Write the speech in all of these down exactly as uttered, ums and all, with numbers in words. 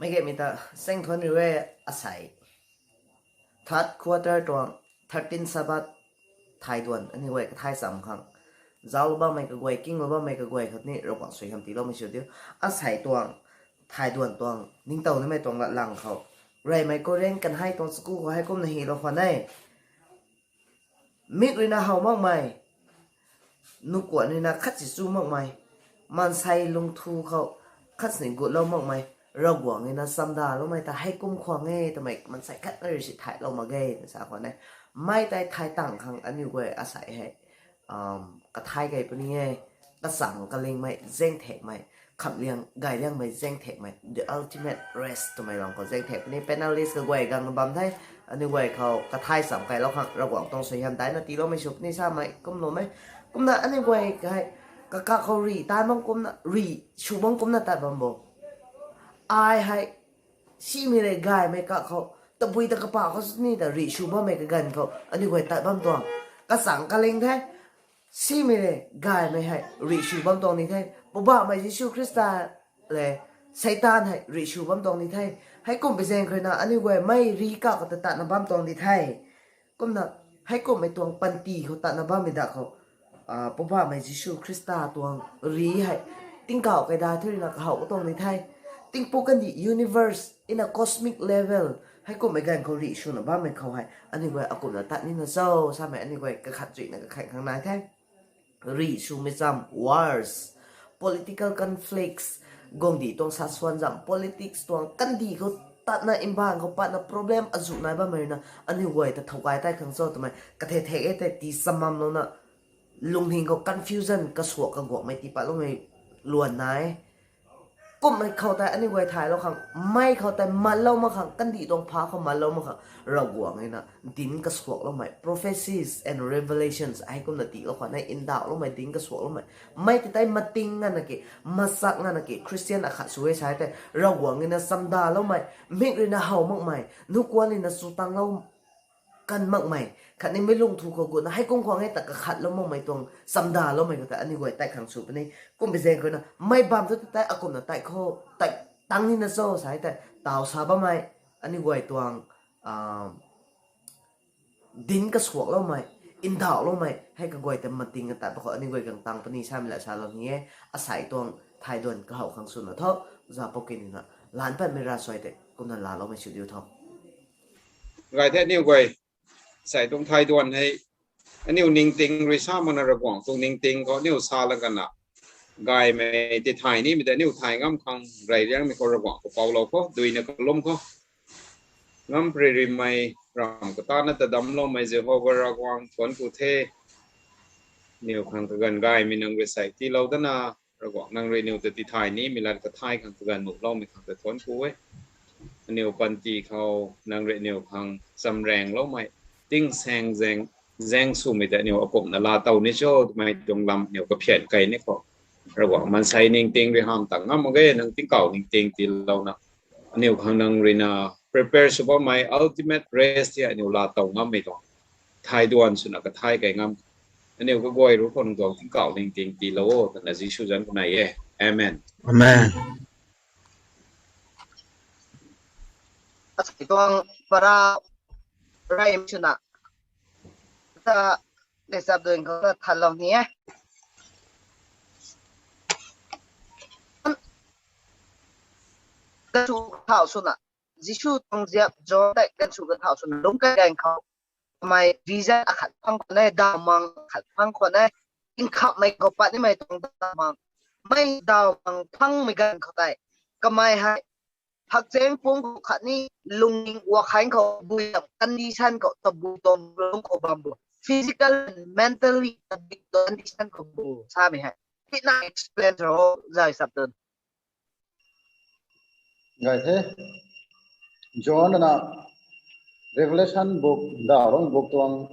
Mei gaymei ta seng thuan riu e. Asei third quarter tuang thirteen Sabbath thai duan aniu guay kathai cham khang zauclou bammei kaguay, kinglou bammei kaguay khat ni Ravguangc suaihiam tiiloumei sw diu. Asei tuang thai duan tuang ningtow nimei tuang latlang khou, reymei Korin kanhei tuang chaku khou heikumna hylou khwan e. Mik ruina how makmei, nukuan ruina khatsi chu makmei, maansei lungthu khou khatsini gutlou makmei, Ravguangc ruina chamdaloumei ta heikum khwan e twmei maansei khatna rui si thailou mak ge na sa khwan e. Mei tei thai tang khang aniu guay asei hei kathai kei puni e. Kachang kalingmei zaengthekmei, khamhliang gayliangmei zaengthekmei, the ultimate rest twmei lam khou zaengthek puni. Panelist kaguay gangna bam the, aniu guay khou kathai cham keilou khang Ravguangc tuang suaihiam daina tiiloumei sw puni samei kumloumei. Kumna aniu guay hei kakak khou rih tat bam kumna, rih sw bam kumna tat bam bo. Ai hei simei le gaymei kak khou, tabui ta kapa khou sini ta rih sw bammei kaganv khou aniu guay tat bam tuang. Kachang kaling the, simei le gaymei hei rih sw bam tuang ni the. Poubauhmei Jisu Khrista le Seitaan hei rih sw bam tuang ni the. Heikum pi zaeng khou ruina aniu guay mei rih kak khou ta tatna bam tuang ni the. Kumna heikumhmei tuang panty khou tatna bammei dak khou, Poubauhmei Jisu Khrista tuang rih hei tingkauh kaidai thu ruina kahow ka tuang ni the. Tingpuk kandih universe ina cosmic level heikumhmei ganv khou rih swna bammei khou hei aniu guay akumhna tat nina cho samei aniu guay kakhat chuina kakhat khang nai the. Rih swmei cham, wars, political conflicts, guangcdic tuang saswan zam, politics tuang kandih khou tatna, mbaanv khou patna problem azuh nai bammei ruina aniu guay ta thowkai tai khang cho twmei kathe thek e tei tii chamamlouna lungning khou confusion kasuak kaguakmei tii patloumei luan nai. Kumhmei khou tei aniu guay thailou khang, mei khou tei matlou mak khang, kandih tuang pha khou matlou mak khang Ravguangc ruina dinc kasuakloumei, prophecies and revelations heikumna tiilou khwan e, ndauhloumei, dinc kasuakloumei. Mei tei tei mating ngana ki, masak ngana ki, Christian akhat sw e sa tei Ravguangc ruina chamdaloumei, mik ruina how makmei, nukuan ruina chutanglou kan makmei, khatni mei lungthu khou gutna heikum khwan e ta kakhatlou makmei tuang chamdaloumei khou tei aniu guay tat khang sw puni. Kumbi zaeng khou ruina mei bam thu tei akumhna tat khou, tat tang nina cho sa tei taw sa bammei, aniu guay tuang dinc kasuakloumei, ndauhloumei hei kaguay ta mating a tat ba khou aniu guay gang tang puni samei la salou ni e. Asei tuang thai duan kahow khang swna tho, za pou kinina lan patmei ravsuai tei kumna laaloumei sw diu tho. Gay the aniu guay, asei tuang thai duan hei aniu ningting rui sa makna Ravguangc tuang ningting khou aniu sa la kana, gaymei tei thay nimei tei aniu thay ngam khang reyliangmei khou Ravguangc khou poulou khou, duina kalum khou. Ngam pary rimei, ramv katana ta damcloumei Jehova Ravguangc, thuanc ku the. Aniu khang kaganv gaymei nang rui asei tiilou dana, Ravguangc nang rui aniu ta tithay nimei lat kathay khang kaganv nuhloumei khang ta thuanc ku e. Aniu panty khou nang rui aniu khang chamraengloumei, tingsaeng zaeng, zaeng swmei ta aniu akumhna laatow ni cho twmei tuang lam aniu kaphian kei ni khou, Ravguangc, maansei ningting rui hamh tang ngam mak ge, nang tingkauh ningting tiilouna aniu khang nang ruina prepare sw bammei ultimate rest hei aniu laatow ngammei tuang thai duan swna kathay kei ngam. Aniu kaguay rui khou nang tuang tingkauh ningting tiilou o twna Jisu zanc khou nei e. Amen. Amen. Asei tuang para rey swna ta, le chap duan khou ta thanlou ni e. Ganv sw kathau swna, Jisu tuang ziap John tei ganv sw kathau swna lungc kai ganv khou, kamei vision akhat phang khwan e, dawmang akhat phang khwan e, nkhapmei khou pat nimei tuang dawmang, mei dawmang phangmei ganv khou tei, kamei hei hakchaeng pung khou khatni lungning wakhan khou bui lam condition khou tabui tuang lung khou bam bo, physical and mentally tabui tuang condition khou bo samei hei tina explain ro zay sap tun. Gay the, John na Revelation book, Dawrung book tuang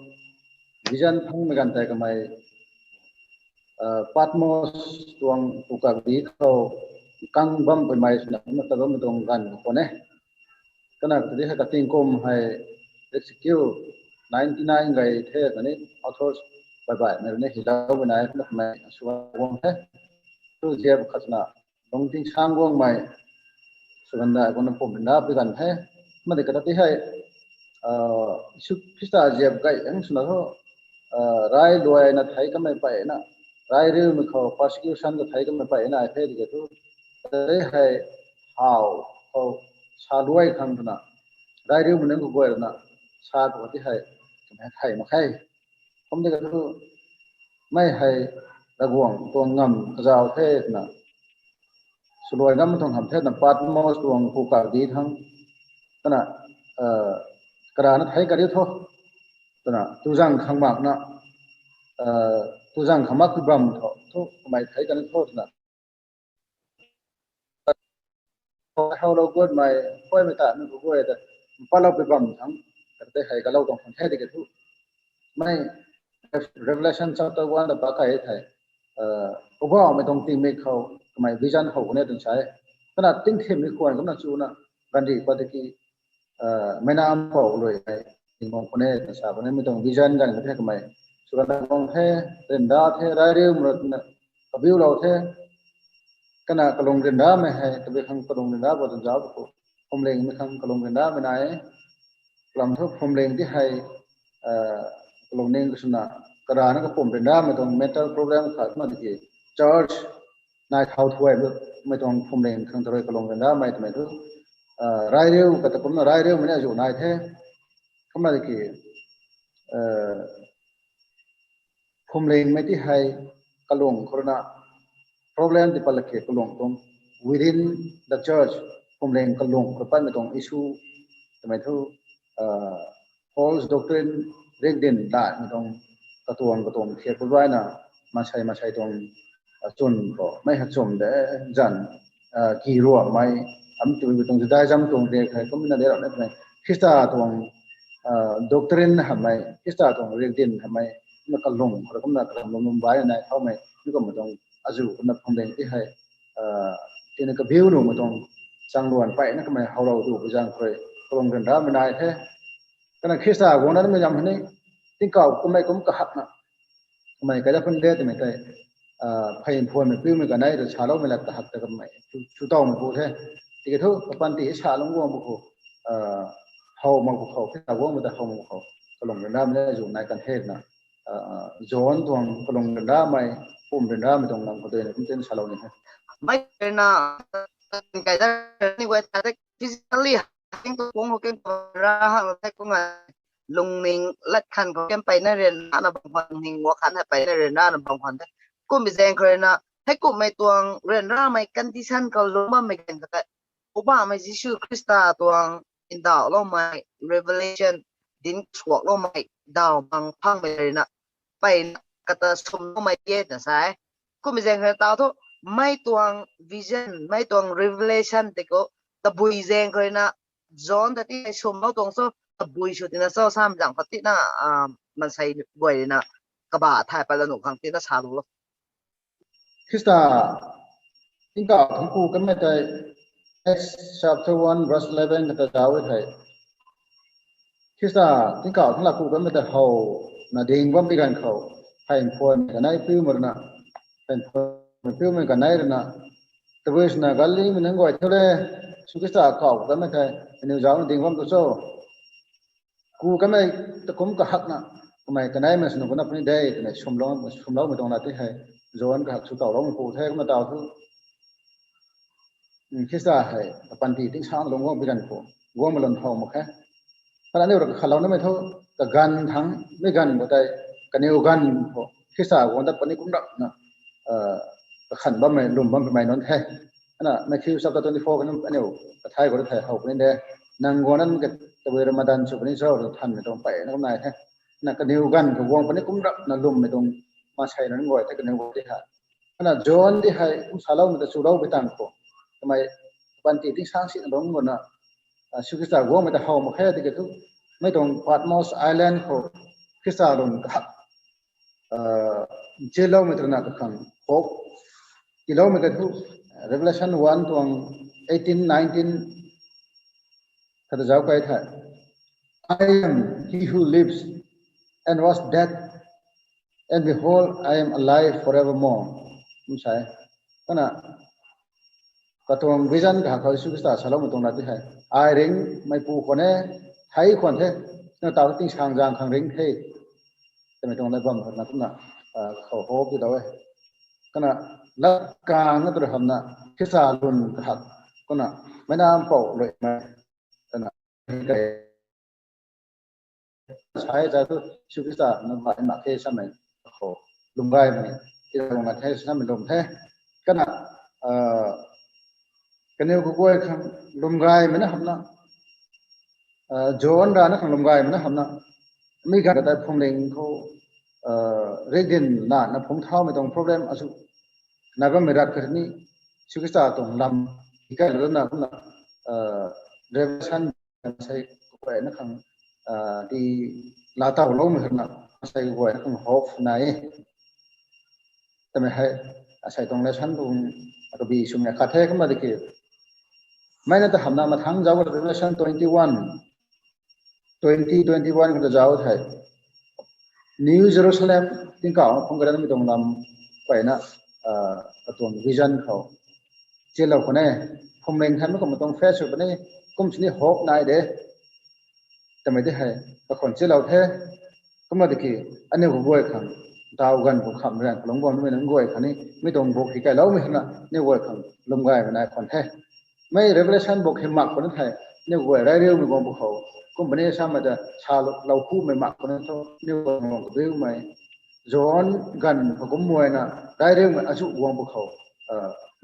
vision phangmei ganv tei kamei Patmos tuang pukakdi khou kang bam puimei swna kumna ta bammei tuang ganv khou khwan e. Kana kata di hei kating kum hei H Q ninety nine gay the kani authors baihbaihmei rui ni hylou bui nai kumna kamei sw guang the. Tu ziap khat swna lungting sang guangmei Sugandai khou na pum ryanra pi ganv the. Kumna di kata ti hei, Jisu Khrista ziap gay ang swna thu, rai luaina thei kamei peyna, rai riumei khou persecution ka thei kamei peyna the tiki thu, tei hei how khou sa luai khang twna, rai riumei nunc kaguay rui na sa khou ti hei, kamei thei mak khe. Kum di ka thu, mei hei Ravguangc tuang ngamv kazau the twna, swluai ngam tuang hamh the twna Patmos tuang pu kak di thang, twna, karana thei kariu tho, twna tuzang khang makna, tuzang khang mak pi bam tho thu kamei thei kaniu tho twna, howlou guatmei, khuaimei ta nunc kaguay ta, palou pi bam thang, kata tei hei galou tuang khang the tiki thu, mei Revelation chapter one ta pa kai thei, Poubauhmei tuang tingmik khou kamei vision how kune twna sa e. Twna tingthim mi khwan kumna chuna, ganv ri pat tiki, meic nam pou lui hei, tingmang kune twna sa kune, mi tuang vision ganv ka the kamei, sw ganv tuang the, ryanra the, rai riumei rui na, kabiulou the, kana kalung ryanramei hei, tabui khang kalung ryanra bo twna zauc khou, phuamlingmei khang kalung ryanramei nai e. Kalam thu phuamling ti hei, kalung ning kaswna, karana kapum ryanramei tuang mental problem khat ma tiki, church nai thau thuaimei tuang phuamling khang tei rui kalung ryanramei twmei thu, rai riu kata kumna rai riumei ni azuh nai the. Kumna tiki, phuamlingmei ti hei kalung khou rui na, problem ti pat lak khe kalung tuang, within the church, phuamling kalung khou rui patmei tuang issue twmei thu, false doctrine, rik dyn daihmei tuang, katuang katuang thiak khou ruina, maansei maansei tuang, chwn khou mei hachum de, zan, ki ruamei, am tw tuang Judaism tuang rik hei kumna de rau na twmei, Khrista tuang doctrine hamhmei, Khrista tuang rik dyn hamhmei, kumna kalung khou rui kumna kalam lum lum bai nai thaumei mi kummei tuang, azuh kumna phuamling ti hei, tina kabiu nuhmei tuang, changluan peyna kamei howlou tu pu zaeng khou rui, kalung ryanramei nai the. Kana Khrista guangna mei zam hei ni, tingkauh kummei kum kahakna, kamei kaida pun de twmei tei, phey phuanmei piumei kanei rui saloumei lat kahak ta kamei, sw tawmei pu the. Tiki thu kapanty salung guang bu khou, how mak bu khou, Khrista guangmei ta how mak bu khou, kalung ryanramei na azuh nai kan the na, John tuang kalung ryanramei, pum ryanramei tuang lam khou dui na kum tin salou ni the. Mei na, kaida ni guay ta physically, hing tu kung ho king ra hang te kung a, lungning lat khan khou kem peyna ryanrana bam khwan, lungning guak khan hei peyna ryanrana bam khwan the. Kummei zaeng khou rui na, hei kummei tuang ryanramei condition khou lung bammei ganv kha tei, Poubauhmei Jisu Khrista tuang ndauhloumei, revelation, dinc suakloumei, daw mang phangmei rui na, peyna kata swmloumei ti e twna sa e. Kummei zaeng khou rui na taw thu, mei tuang vision, mei tuang revelation tei khou, tabui zaeng khou rui na, John ta ti hei swmlou tuang cho, tabui sw tina cho, sam zaeng khat tina, maansei guay rui na, kaba thay pat la nuh khang tina salou lo. Khrista tingkauh thangc ku kanmei tei, Acts chapter one verse eleven kata zauc e thei, Khrista tingkauh thangc lak ku kanmei tei how na ding bam pi ganv khou, phey phuanmei kanei piumei rui na, phey phuanmei piumei kanei rui na, tabui swna Galili mei nunc guay thiu le, Jisu Khrista kau kanmei tei aniw zauc na ding bam tu cho, ku kanmei ta kum kahakna, kamei kaneimei swna kuna puni de twmei swmlou, swmloumei tuang lat ti hei, John kahak sw tawloumei pu the kumna taw thu, Khrista hei kapanty tingsaeng lung guang pi ganv khou, guangmei lun how mak khe. Kana aniu rui kakhanlou namei thu, kaganv thangc mei ganv khou tei, kaniw ganv khou Khrista guang dat puni kum rapna, kakhan bammei lwm bam pamei nunc the. Ana Matthew chapter twenty four kaniw aniu kathai khou rui thei how puni de. Nang guang nunc ke tabui Ramadan sw puni cho, thanmei tuang peyna kum nai the. Na kaniw ganv khou guang puni kum rapna lwmmei tuang maansei nunc guay the kaniw guay ti ha. Ana John ti hei kum saloumei ta swlou pi tang khou, kamei kapanty tingsaeng sina lung guna, Jisu Khrista guangmei ta how mak khe tiki thu, mei tuang Patmos Island khou Khrista lun kahak, nzianloumei tei rui na kakhang kok tiiloumei ka thu, Revelation one tuang eighteen, nineteen kata zauc kai the. I am he who lives and was dead, and behold, I am alive forevermore. Kum sa e. Kana katuang vision kahak khou Jisu Khrista saloumei tuang na ti hei, ai ringmeipu khwan e, thei khwan the, na tau tingsaengzaeng khang ringc the twmei tuang lat bam khou na kumna khou hope ti dau e. Kana lat kang na tu rui hamna Khrista lun kahak kumna meic nampouh luimei kana tei sa e, zai tu Jisu Khrista na bai mak the samei khou lwm gaymei, tina lung na the samei lwm the. Kana kaniw kaguay khang lwm gaymei na hamna, John rana khang lwm gaymei na hamna, mi ganv ta tei phuamling khou rikdin na na phungc thaumei tuang problem azu nai bammei rat khatni Jisu Khrista tuang lam ikailouna kumna Revelation sei kaguayna khang ti laatowloumei khana, sei kaguayna khang hope nai e twmei hei asei tuang lesson tuang kabi swmei khat the. Kumna tiki mei na ta hamna mathangc zauc Revelation twenty one, twenty twenty one khou ta zauc thei New Jerusalem tingkauh phungc kadanmei tuang lam peyna katuang vision khou chilou khwan e. Phuamling thanmei kumna tuang face sw puni, kum sini hope nai de twmei ti hei kakhwan chilou the. Kumna tiki aniu kaguay khang daw ganv khou khamh riang kalung bam nimei nunc guay khatni mi tuang buk hi kailoumei hana aniu guay khang lwm gaymei nai khwan the. Mei Revelation buk hi mak khwan thei aniu guay rairiumei guang pwkhou, kum puni samei ta salou khumei mak khwan thu aniu guay guang kabiumei John ganv khou kumna rairiumei azu guang pwkhou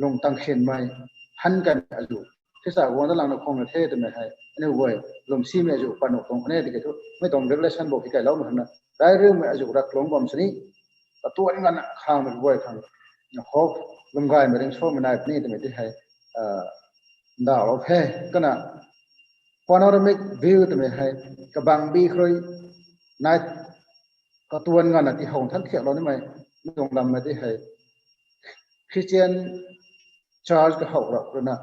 lung tang khinmei, han kanmei azu Khrista guang ta langna khang na the twmei hei aniu guay lwmsimei azu pat nuh tuang khwan e tiki thu mei tuang Revelation buk hi kailoumei hana rairiumei azu rat kalung bam sini katuan nganvna khangmei kaguay khang hope, lwm gaymei ringcsuangmei nai puni twmei ti hei ndauhlou the. Kana panoramic view twmei hei kabangbi khrui nai katuan nganvna tihow than thiaklou nimei, mi tuang lammei ti hei Christian church kahowh rap ruina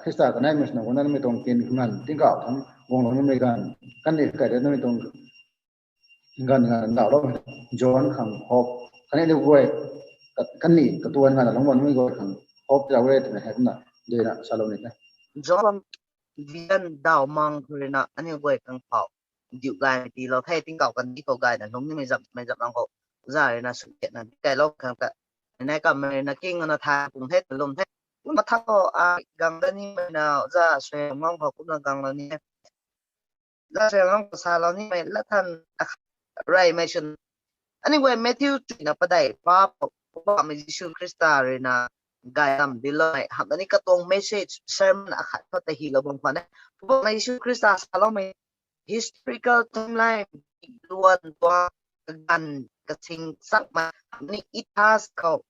Khrista kaneimei swna guangna nimei tuang kin nganv tingkauh thangc guanglou nimei ganv, kandih kai rui nimei tuang ganv nganvna ndauhlou John khang hope khatni aniu guay kandih katuan nganvna lungc bam nimei guay khang hope tiilou e twmei hei kumna dena salou ni the. John vision daw mang khou ruina aniu guay khang phou diu gaymei tiilou the. Tingkauh kandih khou gayna lungc nimei zammei zam lang khou za ruina sw kiatna kailou khang ta nai kamei ruina king na tha pung the twlwm the. Kumna thak khou ai gang da nimei na za suai ngam khou kumna ganglou ni e. Za suai ngam khou salou nimei lat than reymei swn aniu guay Matthew chuina padeih pa khou Poubauhmei Jisu Khrista ruina gay lam dincloumei hamh da ni katuang message sermon akhat khou ta hilou bam khwan e. Poubauhmei Jisu Khrista saloumei historical timeline luan tuang kaganv kasing chakmei hamh da ni ethos khou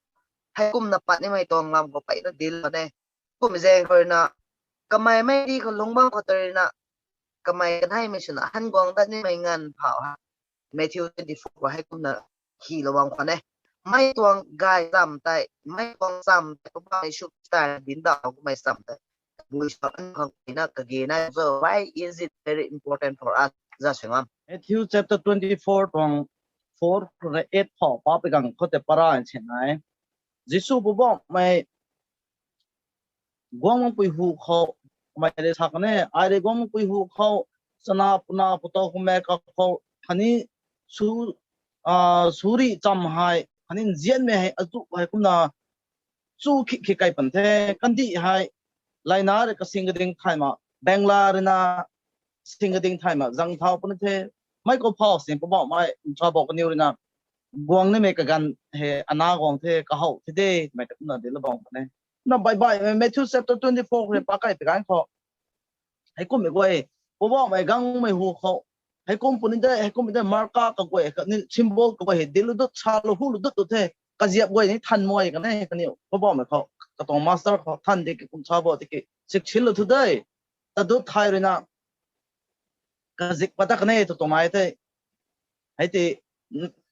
heikumna pat nimei tuang lam khou peyna dinclou e. Kum zaeng khou ruina kamei mei di khou lungc bam khou ta ruina kamei kaneimei swna han guang dat nimei nganv phou hei Matthew twenty four khou heikumna hilou bam khwan e. Mei tuang gay cham tei, mei tuang cham tei Poubauhmei Jisu Khrista dincdauh kummei cham tei bui sa aniu khang peyna kage nai e. So why is it very important for us? Za suai ngam. Matthew chapter twenty four tuang four khou rui eight phou papi gang khou tei para nsinai. Jisu Poubauhmei guangmangpui hu khou, kamei rui sa kan e, ai rui guangmangpui hu khou chana puna putow kummei kakhou khatni su, suri cham hei khatni nzianmei hei azu hei kumna chu khi khi kai pan the. Kandih hei laina rui kasing kading thay mak, bangla ruina sing kading thay mak zang thau puni the. Mei khou phou sin Poubauhmei nchabou kaniw ruina guang nimei kaganv hei ana guang the, kahow the de twmei ta kumna dinclou bam khwan e. Na baih baihmei Matthew chapter twenty four khou rui pakai pi ganv khou heikummei guay Poubauhmei guangmei hu khou heikum puni de, heikummei de mark kaguay khatni symbol kaguay hei dinclou dut, salou hulou dut tu the. Kaziap guay ni than mei kan e kaniw Poubauhmei khou, katuang master khou than di ki kum nchabou tiki siksinlou thu de, tadut thay ruina kazik pat ta kan e tw tuang nai the. Hei tei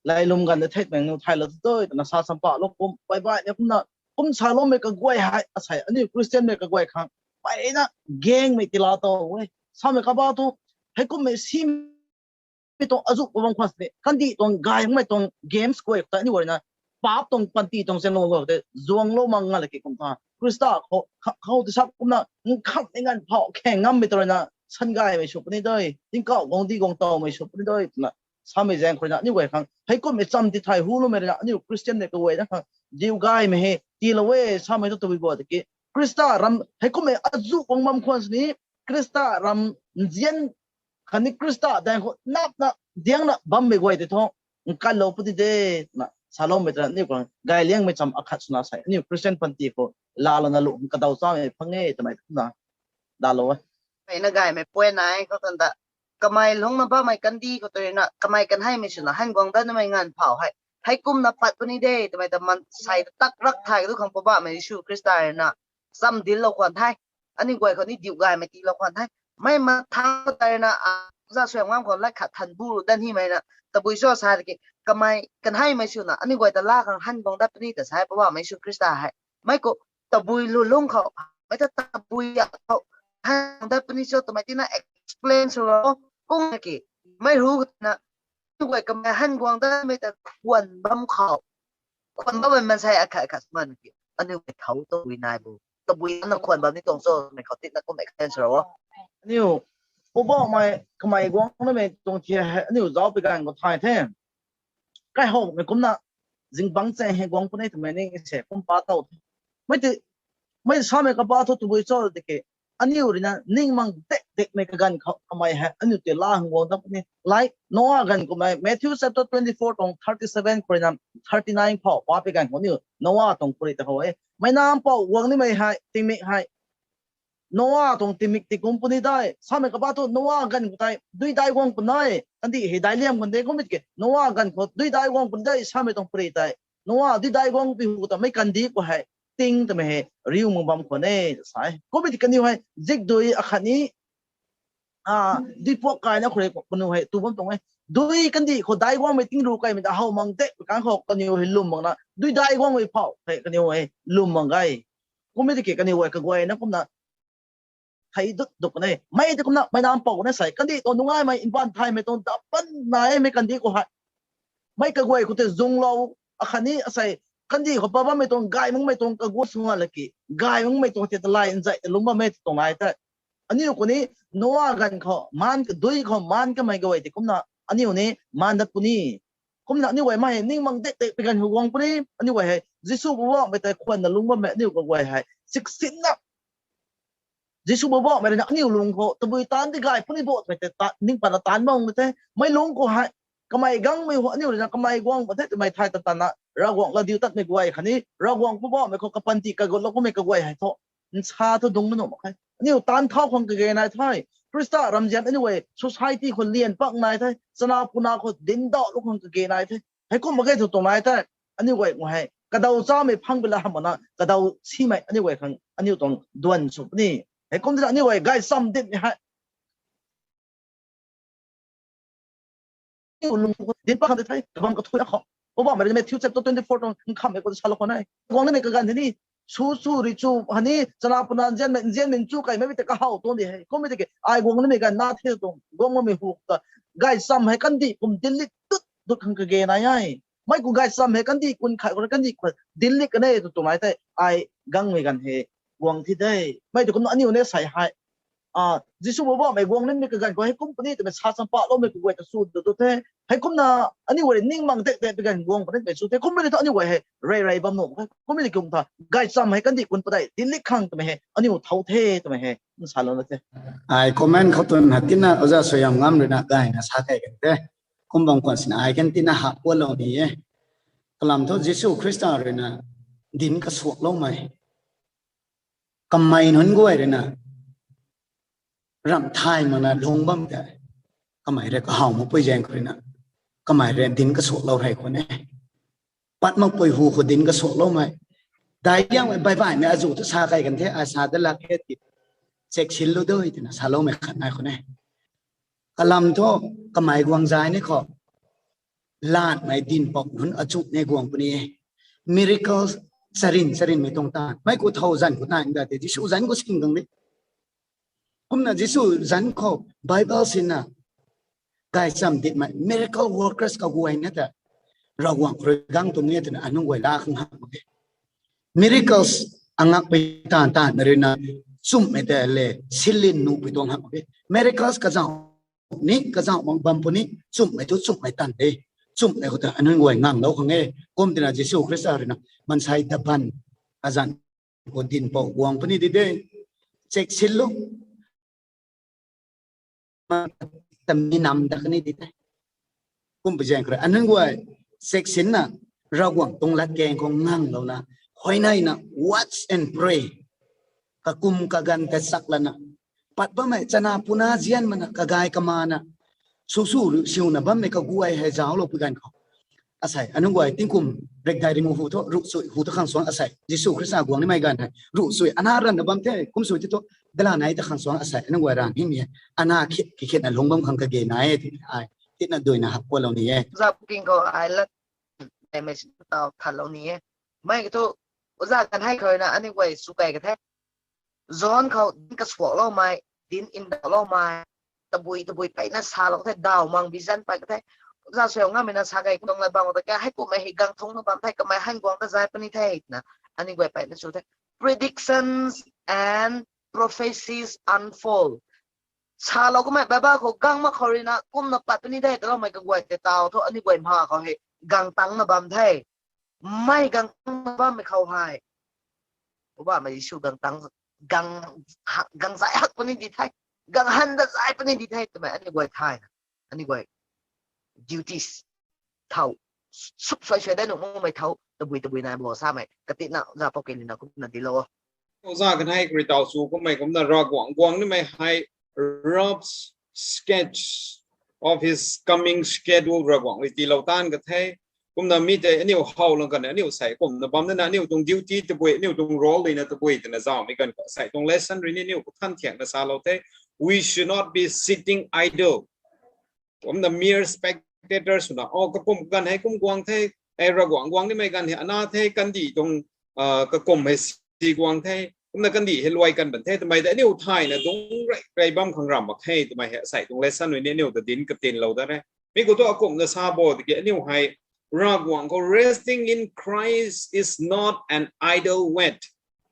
lailum ganv de theihmei nu thaylou tu de twna sa sampalou kum baih baihmei kumna kum saloumei kaguay hei asei aniu Christianmei kaguay khang peyna gangmei tiilou tow e. Samei kaba thu heikummei simei tuang azu bam khwan sini kandih tuang gay makmei tuang games guay ta aniu guayna paap tuang panty tuang chaeng lou lou te zuanglou mak nga laki kum tha. Khrista khou, kha-, khou ti sa kumna, nkham ni nganv phau khe ngammei ta rui na, san gaymei sw puni dei, tingkauh guang di guang tawmei sw puni dei, twna samei zaeng khou rui na, aniu guay khang, hei kummei cham ti thay hu loumei rui na, aniu Christian nei kaguay na khang, diu gaymei hei, tiilou e, samei thu tabui bo tiki, Khrista ram, hei kummei azu guang bam khwan sini, Khrista ram nzian, khatni Khrista daeng khou napna, diangna bammei guay tei thu, nkanlou puni de, twna saloumei twna, aniu khang, gayliangmei cham akhat swna sei, aniu Christian panty khou, laalouna lu, kadaw chamei phang e, twmei twna, dalou e. Mei na gaymei point nai, khou tanda, kamei lungna bammei kandih khou tu rui na, kamei kanheimei swna, han guang dat namei nganv phau hei, hei kumna pat puni de, twmei ta mansei tak rak thay kadu khang Poubauhmei Jisu Khrista rui na, cham dinclou khwan the. Aniu guay khou ni diu gaymei tiilou khwan the. Mei mathang tei rui na, a, za suai ngam khou lat khat than bu ru dan himei na, tabui cho sa tiki, kamei kanheimei swna, aniu guay ta la khang han guang dat puni ta sa e Poubauhmei Jisu Khrista hei. Mei khou tabui lu lung khou, mei ta tabui a khou, han guang dat puni cho twmei tina explain sw ro, kung ki, mei ru na, aniu guay kamei han guang datmei ta khwan bam khou, khwan bammei mansei akhat akhat man ki, aniu guay thau tabui nai bu, tabui na khwan bam ni tuang cho, mei khou tina kum explain sw ro. Aniu, Poubauhmei kamei guang namei tuang thia hei, aniu zauc pi ganv khou thay the. Kaihowmei kumna, zingbangc chaeng hei guang puni twmei ni se kum pa tow the. Mei ti, mei samei kapa thu tabui cho tiki, aniu rui na ningmang dek dekmei kaganv khou kamei hei, aniu tei la hang guang dat puni. Like, Noah ganv kummei, Matthew chapter twenty-four tuang thirty-seven khou rui na thirty-nine phau, pa pi ganv khou aniu, Noah tuang puri ta khou e. Mei nam pou guang nimei hei, tingmik hei. Noah tuang tingmik ti kum puni dei, samei kapa thu Noah ganv khou tei, dui dai guang puni dei, kandih hei dai liam kan de kummei tiki, Noah ganv khou dui dai guang puni dei, samei tuang puri tei, Noah dui dai guang pi hu ta mei kandih khou hei, ting twmei hei, riu mak bam khwan e, sa e. Kummei ti kaniw hei, zikdui akhatni, a, dui puak kaina khou rui kaniw hei, tu bam tuang e. Dui kandih khou dai guangmei ting ru kaimei ta how mang de, kan khou kaniw hei lwm mak na, dui dai guangmei phau hei kaniw hei lwm mak ge. Kummei tiki kaniw hei kaguay na kumna, thei dut duk kan e. Mei ti kumna, mei nam pou na sei, kandih tuang nungaimei, mbaanv thaymei tuang dapan naimei kandih khou hei. Mei kaguay khou tei zunglou, akhatni asei, kandih khou pa bammei tuang, gay makmei tuang kaguay sw nga laki, gay makmei tuang tei talai nzai ta lungc bammei tuang nai tei. Aniu khou ni, Noah ganv khou, maan kadui khou, maan kamei kaguay ti kumna, aniu ni, maan dat puni. Kumna aniu guay mei hei, ningmang dek dek pi ganv khou guang puni, aniu guay hei, Jisu Poubauhmei tei khwanna lungc bammei, aniu kaguay hei, siksinna, Jisu Poubauhmei rui na aniu lung khou, tabui taanc di gay puni bo twmei tei ta, ning patna taanc bam the, mei lung khou hei, kamei gangmei hu, aniu rui na kamei guang pat the twmei thay ta tanna, Ravguangc lat diu tatmei guay khatni, Ravguangc Poubauhmei khou kapanty kagutlou kummei kaguay hei thu, nsa thu dungc na nuh mak khe. Aniu taanc thau khang kage nai the, Khrista ramzian aniu guay, society khou lian pak nai the, chana puna khou dinc dauhlou khang kage nai the. Heikum mak ge thu tuang nai the, aniu guay khou hei, kadaw chamei phang pi la hamh makna, kadaw simei aniu guay khang, aniu tuang duan sw puni. Heikum tina aniu guay gaychamv dinc hei, aniu lung khou dinc pak khang tei the, kabam kathui na khou. Poubauhmei rui Matthew chapter twenty-four tuang nkhamhmei khou salou khwan e. Guang nimei kaganv hei ni, su chu ri chu hani, chana puna nzianmei, nzianmei chu kaimei mei tei kahow tuang di hei. Kummei tiki, ai guang nimei ganv na the tuang, guang makmei hu ta, gaychamv hei kandih kum dinclou dut dut khang kage nai e. Mei khou gaychamv hei kandih kun khat khou kandih khou dinclou kan e tu tuang nai tei, ai gangmei ganv hei guang thi de. Mei tu kumna aniu ni sei hei, a, Jisu Poubauhmei guang nimei kaganv khou heikum puni twmei sa champahloumei kaguay ta sw du du the. Heikumna aniu guay ningmang dek dek pi ganv guang puni twmei sw the. Kummei tu aniu guay hei rey rey bam nuh mak khe. Kummei ni kum tha, gaychamv hei kandih kun padeih dinclou khang twmei hei aniu thau the twmei hei nsalouna the. Ai comment khou tun ha tina Oja Suaihiam Ngam rui na gayna sa kei kan the. Kum bam khwan sini ai kan tina hap pualou ni e. Kalam thu Jisu Khrista rui na dinc kasuakloumei, kamei nunc guay rui na ramh thay makna lung bam tei, kamei rui kahow makpui zaeng khou rui na, kamei rui dinc kasuaklou rey khwan e. Pat makpui hu khou dinc kasuakloumei, daic liangmei baih baihmei azu thu sa kei kan the, ai sa dat lak khe ti, check sinlou dui twna saloumei khat nai khwan e. Kalam thu kamei guang zay ni khou, laatmei dinhpouc nunc achu ni guang puni e. Miracles charyn charynmei tuang taanv, mei khou thow zanc khou taanv da tei Jisu zanc khou sin gang de. Kumna Jisu zanc khou Bible sinna, gaychamv dinhmei miracle workers kaguayna ta Ravguangc khou rui gang tuang e twna anunc guay la khang hak mak e. Miracles angakpui taanv taanv na rui na chumhmei tei le silin nuhpui tuang hak mak e. Miracles kazauh ni kazauh mak bam puni chumhmei thu chumhmei tan de. Chumhmei khou ta anunc guay nganglou khang e. Kum tina Jisu Khrista rui na mansei daban azanc khou dinhpouh guang puni di de. Cheksinlou. Tami nam dat kani di the. Kum pu zaeng khou rui anunc guay cheksinna Ravguangc tuang latkaeng khou nganglouna, huayneina watch and pray. Kakum kaganv kachak lana, pat bammei chana puna zian mana kagay kamana, su su siuna bammei kaguay hei zauclou pui ganv khou, asei anunc guay tingkum rekdai rimu hu thu ruhchui hu ta khang suang asei Jisu Khrista guang nimei ganv hei ruhchui ana ranna bam the, kum sui ti thu dala nai ta khang suang asei anunc guay rang himei e. Ana khit ki khitna lungc bam khang kage nai e ti ai titna duina hak kualou ni e. Za king khou ai lat, mei si tau thatlou ni e. Mei ki thu, uza kan hei khou na anunc guay sw kei ka the. John khou dinc kasuakloumei, dinc ndauhloumei, tabui tabui peyna salou the, daw mang vision pey ka the. Uza sw ngammei na sa kei tuang lat bam ta kha, heikummei hei gang thungna bam the, kamei han guang ta zay puni the na, anunc guay peyna sw the. Predictions and prophecies unfold. Salou kamei Bible khou gang mak khou rui na kumna pat puni de taloumei kaguay tei taw thu anunc guay ma khou hei gang tangna bam the. Mei gang tangna bammei khou hei, Poubauhmei Jisu gang tang, gang, gang zay hak puni di the, gang han ta zay puni di the twmei anunc guay thayna, anunc guay duties thau, sup suai suai de nuh makmei thau tabui tabui nai bo samei katitna za pou ke lina kumna dilou o. Za kan hei kri tau sw kummei kumna Ravguangc guang nimei hei rough sketch of his coming schedule Ravguangc rui tiilou taanv ka the. Kumna mi tei aniu how lang kan aniu sei kumna bam nana aniu tuang duty tabui, aniu tuang role leina tabui twna zauhmei ganv khou sei tuang lesson rui ni aniu khou than thiakna salou the. We should not be sitting idle. Kumna mere spectator swna, o, kakum ganv hei kum guang the, ei Ravguangc guang nimei ganv hei ana the, kandih tuang, kakum hei si guang the, kumna kandih hei luai kan ban the twmei tei aniu thayna dungc rey rey bam khang ramh mak khe twmei hei asei tuang lesson rui ni aniu ta dinc katinlou dat re. Mi khou thu akumhna sa bo tiki aniu hei Ravguangc khou resting in Christ is not an idle wait.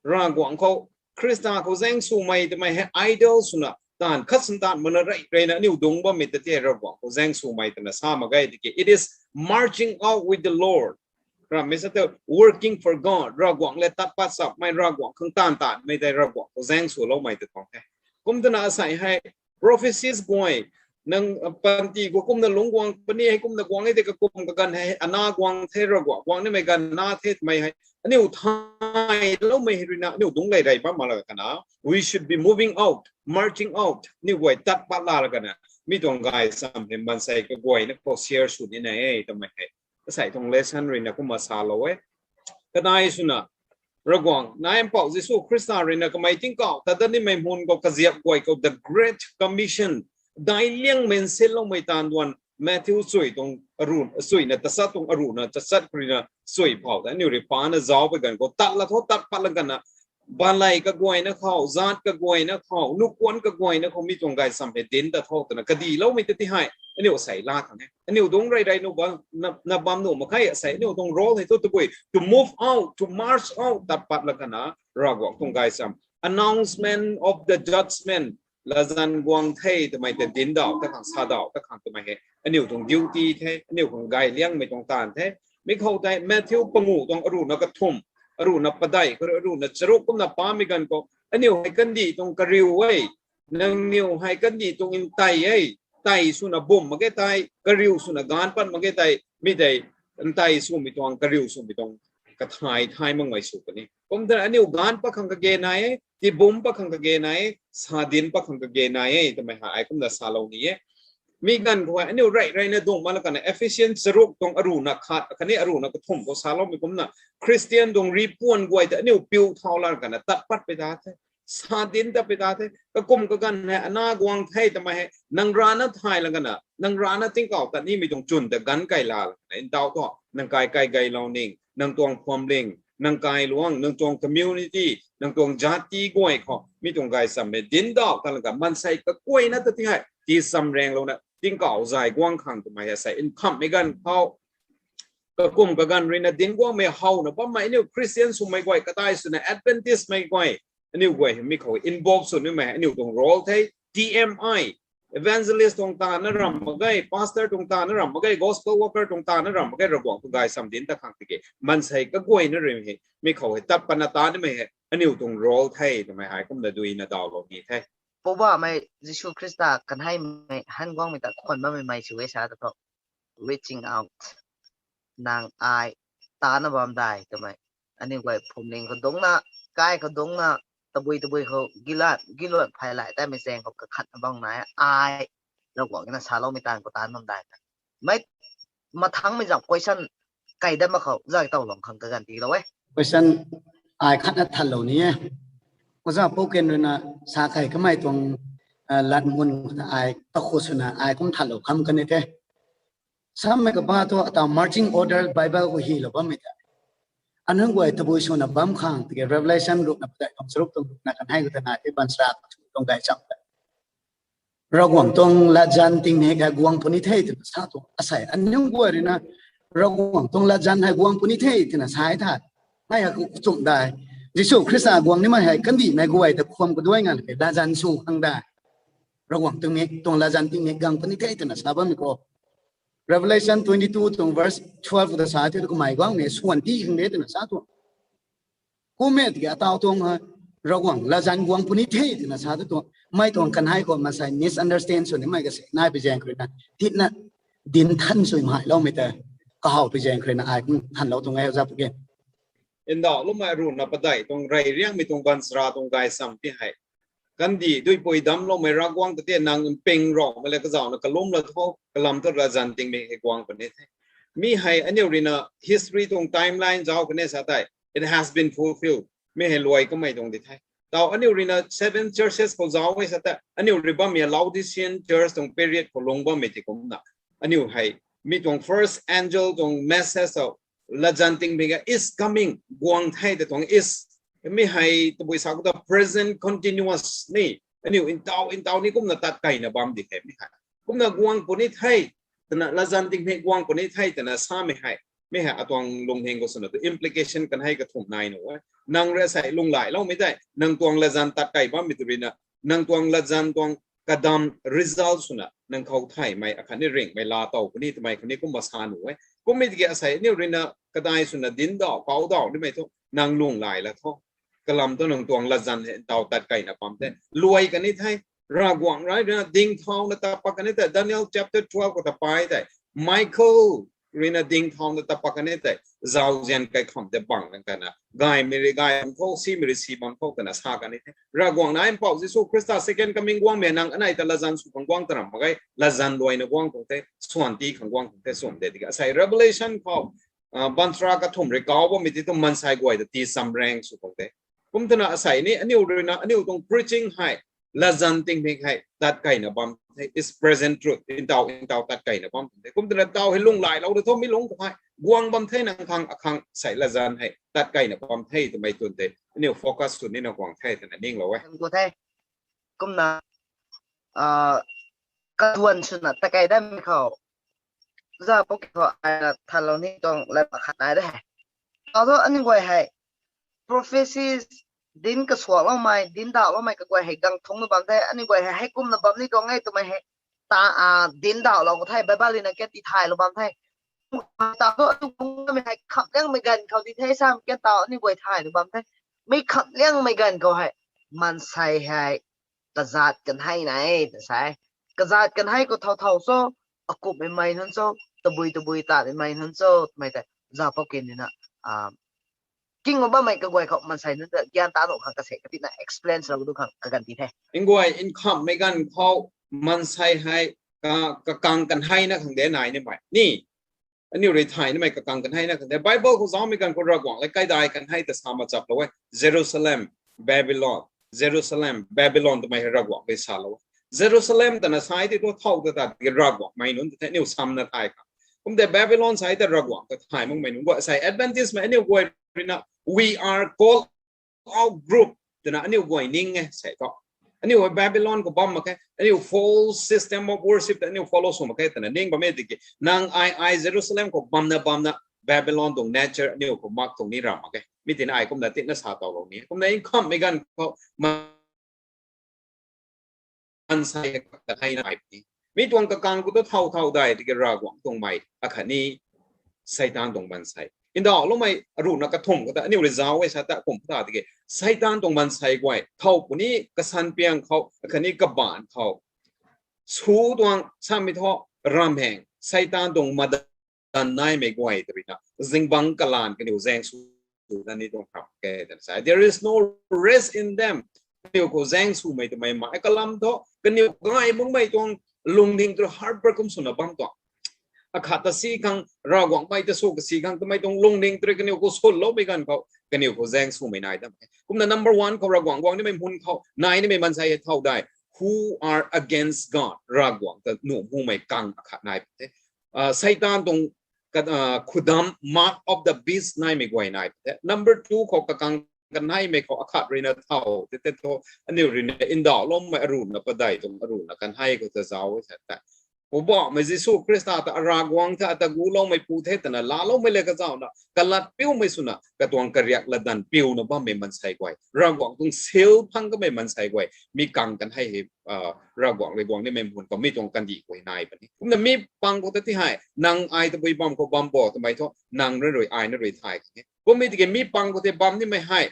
Ravguangc khou, Khrista khou zaeng swmei twmei hei idle swna taanv khat san taanv mana rey reyna aniu dungc bammei ta tei Ravguangc khou zaeng swmei twna sa mak ge tiki it is marching out with the Lord. Rammei sa tei working for God, Ravguangc le tat pat sapmei, Ravguangc khang taanv taanvmei tei Ravguangc khou zaeng swloumei ta tuang the. Kum twna asei hei prophecies guay, nang panty khou kumna lungc guang puni hei kumna guang e tei kakum kaganv hei ana guang the, Ravguangc guang nimei ganv na the twmei hei aniu thayloumei hei rui na aniu dungc rey rey bam mak la kana, we should be moving out, marching out, aniu guay tat pat la la kana, mi tuang gay sam hei maansei kaguayna khou share sw nina e twmei hei asei tuang lesson rui na kumna salou e. Kadai swna, Ravguangc nai mpouh Jisu Khrista rui na kamei tingkauh tat dat nimei mun khou kaziap guay khou the Great Commission, daic liangmei nsinloumei taanv duan Matthew chui tuang aru, chuina tachat tuang aruhna tachat khou rui na chui phou ta aniu rui pana zauc pui ganv khou tat la tho, tat pat la kana, baley kaguayna khou, zaat kaguayna khou, nuhkuan kaguayna khou mi tuang gay sam hei dinc ta tho twna kadiloumei ta ti hei aniu asei la khang e. Aniu dungc rey rey nuh bam, na bam nuh mak khe, asei aniu tuang role hei thu tabui to move out, to march out, tat pat la kana Ravguangc tuang gay sam, announcement of the judgment, latzan guang the twmei ta dinc daw ta khang, sa daw ta khang twmei hei aniu tuang duty the, aniu khang gay liangmei tuang taanv the. Mi khou tei Matthew panguh tuang aruhna kathumh, aruhna padeih khou rui aruhna charuk kumna pamei ganv khou, aniu hei kandih tuang kariu e, nangniw hei kandih tuang ntei e, tei swna bum mak ge tei, kariu swna gaanv pat mak ge tei, mi tei ntei swmei tuang, kariu swmei tuang kathay thay makmei sw puni. Kum twna aniu gaanv pat khang kage nai e, tibum pat khang kage nai e, sa dinc pat khang kage nai e twmei hei ai kumna salou ni e. Mi ganv khou hei aniu rey reyna dungc mak la kana Ephesians charuk tuang aruhna khat khatni aruhna kathumh khou saloumei kumna, Khristian tuang ripuan guay ta aniu piu thau la kana tat pat pui ta the, sa dinc tat pui ta the. Kakum kaganv hei ana guang the twmei hei nang rana thay la kana, nang rana tingkauh tat nimei tuang chwn ta ganv kai la la kana, ndauh thu nang kai kai gaylou ning, nang tuang phuamling, nang kailuangc, nang tuang community, nang tuang jati guay khou mi tuang gay sam hei dinc daw ta la ka, maansei kaguayna ta ti hei tii samranglouna tingkauh zay guang khang twmei hei sei nkhamhmei ganv khou Kakum kaganv ruina dinc guangmei howna bammei aniu Christian swmei guay kadai swna Adventist mei guay, aniu guay mi khou involve sw nimei aniu tuang role the. T M I, evangelist tuang ta na ram mak ge, pastor tuang ta na ram mak ge, gospel worker tuang ta na ram mak ge, Ravguangc tuang gaychamv dinc ta khang tiki maansei kaguayna rui hei mi khou hei tat patna ta nimei hei aniu tuang role the twmei hei kumna duina dawlou ni the. Poubauhmei Jisu Khrista kanheimei han guangmei ta khwan bammei mei sw e sa ta thu, reaching out. Nang ai tana bam dai twmei. Aniu guay phwamling khou dungcna, kai khou dungcna, tabui tabui khou gilat giluan phay lay taimei zaeng khou kakhatna bam nai ai, Ravguangc na saloumei taanv khou taan bam dai. Mei, mathangmei zam question kai dat mak khou zai tawlou khang kaganv tiilou e. Question ai khatna thanlou ni e. Oja Pouken ruina sa kai kamei tuang lat mun khou ta ai takhu swna ai kum thanlou kham kan e the. Sammei kaba thu ata marching order Bible khou hylou bammei ta, anunc guay tabui swna bam khang tiki Revelation rukna padeih tuang charuk tuang rukna kanhei khou ta nai the, baanchara kathumh tuang gaychamv ta Ravguangc tuang latzan tingmik hei guang puni the twna sa tuang asei aniu guay ruina Ravguangc tuang latzan hei guang puni the twna sa e tha. Mei hei kachumh dai. Jisu Khrista guang nimei hei kandihmei guay ta khwan kaduai ngan khe latzan sw khang dai. Ravguangc tuang mik, tuang latzan tingmik guang puni the twna sa bammei khou Revelation twenty-two tuang verse twelve ta sa the, kamei guangmei swan ti khang de twna sa tuang. Kum e tiki ataw tuang hei Ravguangc latzan guang puni the twna sa tu tuang. Mei tuang kanhei khou maansei misunderstand sw nimei kasei nai pi zaeng khou ruina titna dinc than sw mhailoumei ta kahaw pi zaeng khou ruina ai kum thanlou tuang e, Oja Pouken. Ndauhloumei ruhna padeih tuang rey riangmei tuang baanchara tuang gaychamv ti hei kandih duipui damcloumei Ravguangc ta tei nang mping rawmei le kazauhna kalumc la tho, kalam thu latzan tingmik hei guang puni the. Mi hei aniu ruina history tuang timeline zauc kan e sa tei, it has been fulfilled. Mi hei luai kamei tuang di the. Taw aniu ruina seven churches khou zauc e sa tei, aniu rui bammei Laodicean church tuang period khou lung bammei ti kumcna, aniu hei mi tuang first angel tuang message tho, latzan tingmik is coming, guang the ta tuang is. Mi hei tabui sa khou ta present continuous ni, aniu ntaw ntaw ni kumna tat keyna bam di the mi hei. Kumna guang puni the twna, latzan tingmik guang puni the twna samei hei, mi hei atuang lungning khou swna tu implication kanhei kathumh nai nuh e. Nang rui asei lunghlailoumei tei nang tuang latzan tat key bammei tu ruina nang tuang latzan tuang kadam result swna nang khou thaymei akhatni ringhmei laa tow puni twmei khatni kumna sa nuh e. Kummei tiki asei aniu ruina kadai swna dinc daw kau daw nimei thu nang lunghlai la tho, kalam thu nang tuang latzan hei ntaw tat keyna bam the. Luai kan ni the, Ravguangc rui ruina dingthauna tat pat kan ni tei, Daniel chapter twelve khou ta pai tei, Michael ruina dingthauna tat pat kan ni tei, zauzian kaikham tei bang kan kana gaymei rui gay bam tho, simei rui si bam tho twna sa kan ni the. Ravguangc na mpouh Jisu Khrista second coming guangmei nang anei ta latzan sw khang guang ta ram mak ge, latzan luaina guang tuang the, swan ti khang guang tuang the, swan de tiki asei Revelation khou baanchara kathumh rui kau bammei ti tu maansei guay ta tii chamraeng sw tuang the. Kum twna asei ni aniu ruina aniu tuang preaching hei latzan tingmik hei tat keyna bam the, is present truth, ntaw ntaw tat keyna bam tuang the. Kum twna taw hei lunghlailou da tho, mi lungc khou hei guang bam the, nang khang akhang sei latzan hei tat keyna bam the twmei twn tei aniu focus sw nina guang the twna ninglou e. Kumna kaduan swna tat key datmei khou, Oja Pouken khou ai na thanlou ni tuang lat akhat nai de. Although aniu guay hei prophecies, dinc kasuakloumei, dinc dawhloumei kaguay hei gang thungcna bam the, aniu guay hei heikumna bam ni tuang e twmei hei ta dinc dawhlou khou the, Bible ruina kan ti thaylou bam the. Taw thu aniu guangmei hei khamhliangmei ganv khou di the, sam kan taw aniu guay thaylou bam the. Mi khamhliangmei ganv khou hei maansei hei kazat kanhei na e ta sa e. Kazat kanhei khou thow thow cho, akumhmei mei nunc cho, tabui tabui tatmei mei nunc cho twmei tei Oja Pouken ruina king khou bammei kaguay khou maansei nunc ta gyan ta nuh khang kasei katina explain swlou du khang kaganv ti the. Nguay nkhamhmei ganv khou maansei hei kakang kanheina khang de nai nimei ni, aniu rui thay nimei kakang kanheina khang de. Bible khou zaumei ganv khou Ravguangc le kaidai kanhei ta sa machap lou e. Jerusalem, Babylon, Jerusalem, Babylon twmei hei Ravguangc rui salou e. Jerusalem twna sa e ti thu thow ta ta tiki Ravguangc mei nunc ta the, aniu samna thay khang. Kum de Babylon sa e ta Ravguangc ta thay makmei nunc guay sei Adventist mei aniu guay ruina we are called out group twna aniu guay ning e sei thu. Aniu Babylon khou bam mak khe, aniu false system of worship ta aniu follow sw mak khe twna ning bam e tiki nang ai ai Jerusalem khou bamna bamna Babylon tuang nature aniu khou mak tuang ni ram mak e. Mi tina ai kumna tina sa tawlou ni. Kumna nkhamhmei ganv khou maansei hei kathayna ai puni. Mi tuang kakang khou ta thau thau dai tiki Ravguangc tuang mei akhatni Seitaan tuang maansei. Ndauhloumei aruhna kathumh khou ta aniu rui zauc e sa ta kum ta tiki Seitaan tuang maansei guay thau puni kasan piang khou akhatni kabaanc khou su tuang samei thu ramheng Seitaan tuang madan naimei guay tw ruina zingbangc kalan kaniw zaeng sw na ni tuang kham ke twna sa. There is no rest in them. Kaniw khou zaeng swmei twmei ma kalam thu kaniw gay makmei tuang lungning tw harbor kum swna bam tuang. Akhat ta si khang Ravguangc mei ta sw kasi khang twmei tuang lungning tw rui kaniw khou sunloumei ganv khou kaniw khou zaeng swmei nai dam e. Kumna number one khou Ravguangc guang nimei mun khou nai nimei maansei hei thau dai, who are against God, Ravguangc ta nuh mumei kang akhat nai the. Seitaan tuang khudam, mark of the beast naimei guay nai the. Number two khou kakang kanheimei khou akhat ruina thau te te thu aniu ruina ndauhloumei aruhna padeih tuang aruhna kanhei khou ta zauc e sa tei Poubauhmei Jisu Khrista ta Ravguangc the, ata guloumeipu the twna laaloumei le kazauhna kalat piumei swna katuang kariak latdanv piuna bammei maansei guay, Ravguangc tuang seal phang kamei maansei guay mi kang kanhei hei Ravguangc rui guang nimei mun khou mi tuang kandih guay nai puni. Kumna mi pang khou ta ti hei nang ai tabui bam khou bam bo twmei thu nang rui rui ai na rui thay kan e. Kummei tiki mi pang khou tei bam nimei hei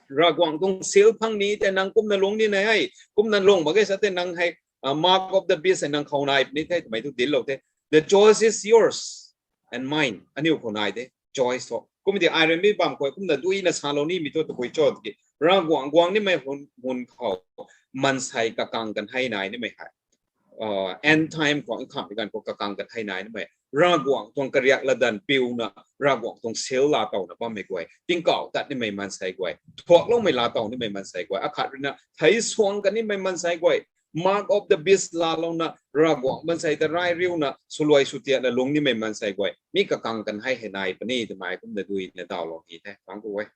Ravguangc tuang seal phang ni tei nang kumna lung ni nai hei, kumna lung mak ge sa tei nang hei mark of the beast hei nang khou nai puni the twmei thu dinclou the. The choice is yours and mine. Aniu khou nai de choice thu. Kummei tiki ai rui mi bam khou kumna duina salou nimei thu tabui cho tiki Ravguangc guang nimei hun khou maansei kakang kanhei nai nimei hei end time khou nkhamhmei ganv khou kakang kanhei nai nimei Ravguangc tuang kariak latdanv piuna Ravguangc tuang seal laatowna bammei guay, tingkauh tat nimei maansei guay, thuakloumei laatow nimei maansei guay, akhat ruina thei suang kanimei maansei guay, mark of the beast laalouna Ravguangc maansei ta rai riuna swluai swtiatna lung nimei maansei guay mi kakang kanhei hei nai puni twmei kumna duina dawlou ni the pang khou e.